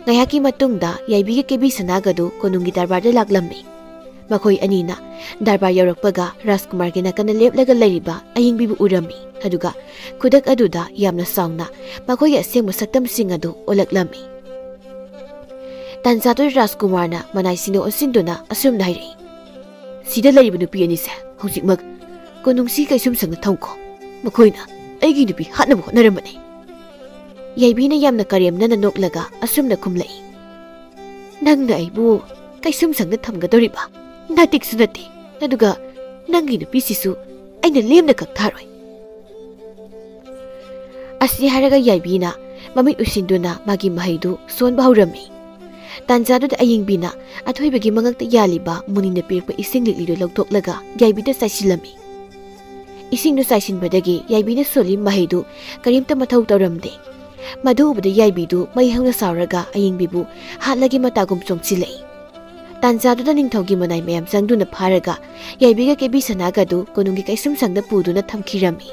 ꯉꯥꯏꯍꯥꯛꯀꯤ ꯃꯇꯨꯡꯗ ꯌꯥꯏꯕꯤꯒ ꯀꯦꯕꯤ ꯁꯅꯥꯒꯗꯨ ꯀꯣꯅꯨꯡꯒꯤ ꯗꯔꯕꯥꯔꯗ ꯂꯥꯛꯂꯝꯃꯤ꯫ ꯃꯈꯣꯏ ꯑꯅꯤꯅ ꯗꯔꯕꯥꯔ ꯌꯧꯔꯛꯄꯒ ꯔꯥꯖꯀꯨꯃꯥꯔꯒꯤ ꯅꯥꯀꯟꯗ ꯂꯦꯞꯂꯒ ꯂꯩꯔꯤꯕ ꯑꯌꯤꯡꯕꯤꯕꯨ ꯎꯔꯝꯃꯤ, ꯑꯗꯨꯒ ꯈꯨꯗꯛ ꯑꯗꯨꯗ ꯌꯥꯝꯅ ꯆꯥꯎꯅ ꯃꯈꯣꯏꯒꯤ ꯑꯁꯦꯡꯕ ꯁꯛꯇꯝꯁꯤꯡ ꯑꯗꯨ ꯎꯠꯂꯛꯂꯝꯃꯤ꯫ ꯇꯥꯟꯖꯥꯗꯨꯗ ꯔꯥꯖꯀꯨꯃꯥꯔꯅ ꯃꯅꯥꯏꯁꯤꯡꯗ ꯑꯣꯟꯁꯤꯟꯗꯨꯅ ꯑꯁꯨꯝꯅ ꯍꯥꯏꯔꯛꯏ, "ꯁꯤꯗ ꯂꯩꯔꯤꯕ ꯅꯨꯄꯤ ꯑꯅꯤꯁꯦ ꯍꯧꯖꯤꯛꯃꯛ ꯀꯣꯅꯨꯡꯁꯤ ꯀꯩꯁꯨꯝꯁꯪꯗ ꯊꯝꯈꯣ꯫ ꯃꯈꯣꯏꯅ ꯑꯩꯒꯤ ꯅꯨꯄꯤ ꯍꯥꯠꯅꯕ ꯍꯣꯠꯅꯔꯝꯕꯅꯤ꯫" ꯌꯥꯏꯕꯤꯅ ꯌꯥꯝꯅ ꯀꯔꯦꯝꯅꯅ ꯅꯣꯛꯂꯒ ꯑꯁꯨꯝꯅ ꯈꯨꯝꯂꯛꯏ, "ꯅꯪꯅ ꯑꯩꯕꯨ ꯀꯩꯁꯨꯝꯁꯪꯗ ꯊꯝꯒꯗꯧꯔꯤꯕ ꯅꯥꯇꯤꯛꯁꯨ ꯅꯠꯇꯦ, ꯑꯗꯨꯒ ꯅꯪꯒꯤ ꯅꯨꯄꯤꯁꯤꯁꯨ ꯑꯩꯅ ꯂꯦꯝꯅ ꯀꯛꯊꯥꯔꯣꯏ꯫" ꯑꯁꯤ ꯍꯥꯏꯔꯒ ꯌꯥꯏꯕꯤꯅ ꯃꯃꯤꯠ ꯎꯏꯁꯤꯟꯗꯨꯅ ꯃꯥꯒꯤ ꯃꯍꯩꯗꯨ ꯁꯣꯟꯕ ꯍꯧꯔꯝꯃꯤ꯫ ꯇꯥꯟꯖꯥꯗꯨꯗ ꯑꯌꯤꯡꯕꯤꯅ ꯑꯊꯣꯏꯕꯒꯤ ꯃꯉꯛꯇ ꯌꯥꯜꯂꯤꯕ ꯃꯨꯅꯤꯅ ꯄꯤꯔꯛꯄ ꯏꯁꯤꯡ ꯂꯤꯛꯂꯤꯗꯨ ꯂꯧꯊꯣꯛꯂꯒ ꯌꯥꯏꯕꯤꯗ ꯆꯥꯏꯁꯤꯜꯂꯝꯃꯤ꯫ ꯏꯁꯤꯡꯗꯨ ꯆꯥꯏꯁꯤꯟꯕꯗꯒꯤ ꯌꯥꯏꯕꯤꯅ ꯁꯣꯜꯂꯤ ꯃꯍꯩꯗꯨ ꯀꯔꯤꯝꯇ ꯃꯊꯧ ꯇꯧꯔꯝꯗꯦ꯫ ꯃꯗꯨ ꯎꯕꯗ ꯌꯥꯏꯕꯤꯗꯨ ꯃꯩ ꯍꯧꯅ ꯁꯥꯎꯔꯒ ꯑꯌꯤꯡꯕꯤꯕꯨ ꯍꯥꯠꯂꯒꯦ ꯃꯇꯥꯒꯨꯝ ꯆꯣꯡꯁꯤꯜꯂꯛꯏ꯫ ꯇꯥꯟꯖꯥꯗꯨꯗ ꯅꯤꯡꯊꯧꯒꯤ ꯃꯅꯥꯏ ꯃꯌꯥꯝ ꯆꯪꯗꯨꯅ ꯐꯥꯔꯒ ꯌꯥꯏꯕꯤꯒ ꯀꯦꯕꯤ ꯁꯅꯥꯒꯗꯨ ꯀꯣꯅꯨꯡꯒꯤ ꯀꯩꯁꯨꯝꯁꯪꯗ ꯄꯨꯗꯨꯅ ꯊꯝꯈꯤꯔꯝꯃꯤ꯫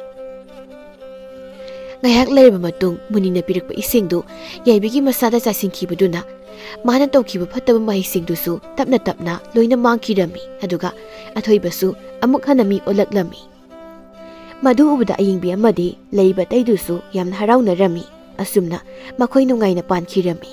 ꯉꯥꯏꯍꯥꯛ ꯂꯩꯔꯕ ꯃꯇꯨꯡ ꯃꯨꯅꯤꯅ ꯄꯤꯔꯛꯄ ꯏꯁꯤꯡꯗꯨ ꯌꯥꯏꯕꯤꯒꯤ ꯃꯁꯥꯗ ꯆꯥꯏꯁꯤꯟꯈꯤꯕꯗꯨꯅ ꯃꯥꯅ ꯇꯧꯈꯤꯕ ꯐꯠꯇꯕ ꯃꯍꯩꯁꯤꯡꯗꯨꯁꯨ ꯇꯞꯅ ꯇꯞꯅ ꯂꯣꯏꯅ ꯃꯥꯡꯈꯤꯔꯝꯃꯤ, ꯑꯗꯨꯒ ꯑꯊꯣꯏꯕꯁꯨ ꯑꯃꯨꯛ ꯍꯟꯅ ꯃꯤ ꯑꯣꯜꯂꯛꯂꯝꯃꯤ꯫ ꯃꯗꯨ ꯎꯕꯗ ꯑꯌꯤꯡꯕꯤ ꯑꯃꯗꯤ ꯂꯩꯔꯤꯕ ꯑꯇꯩꯗꯨꯁꯨ ꯌꯥꯝꯅ ꯍꯔꯥꯎꯅꯔꯝꯃꯤ꯫ ꯑꯁꯨꯝꯅ ꯃꯈꯣꯏ ꯅꯨꯡꯉꯥꯏꯅ ꯄꯥꯟꯈꯤꯔꯝꯃꯤ꯫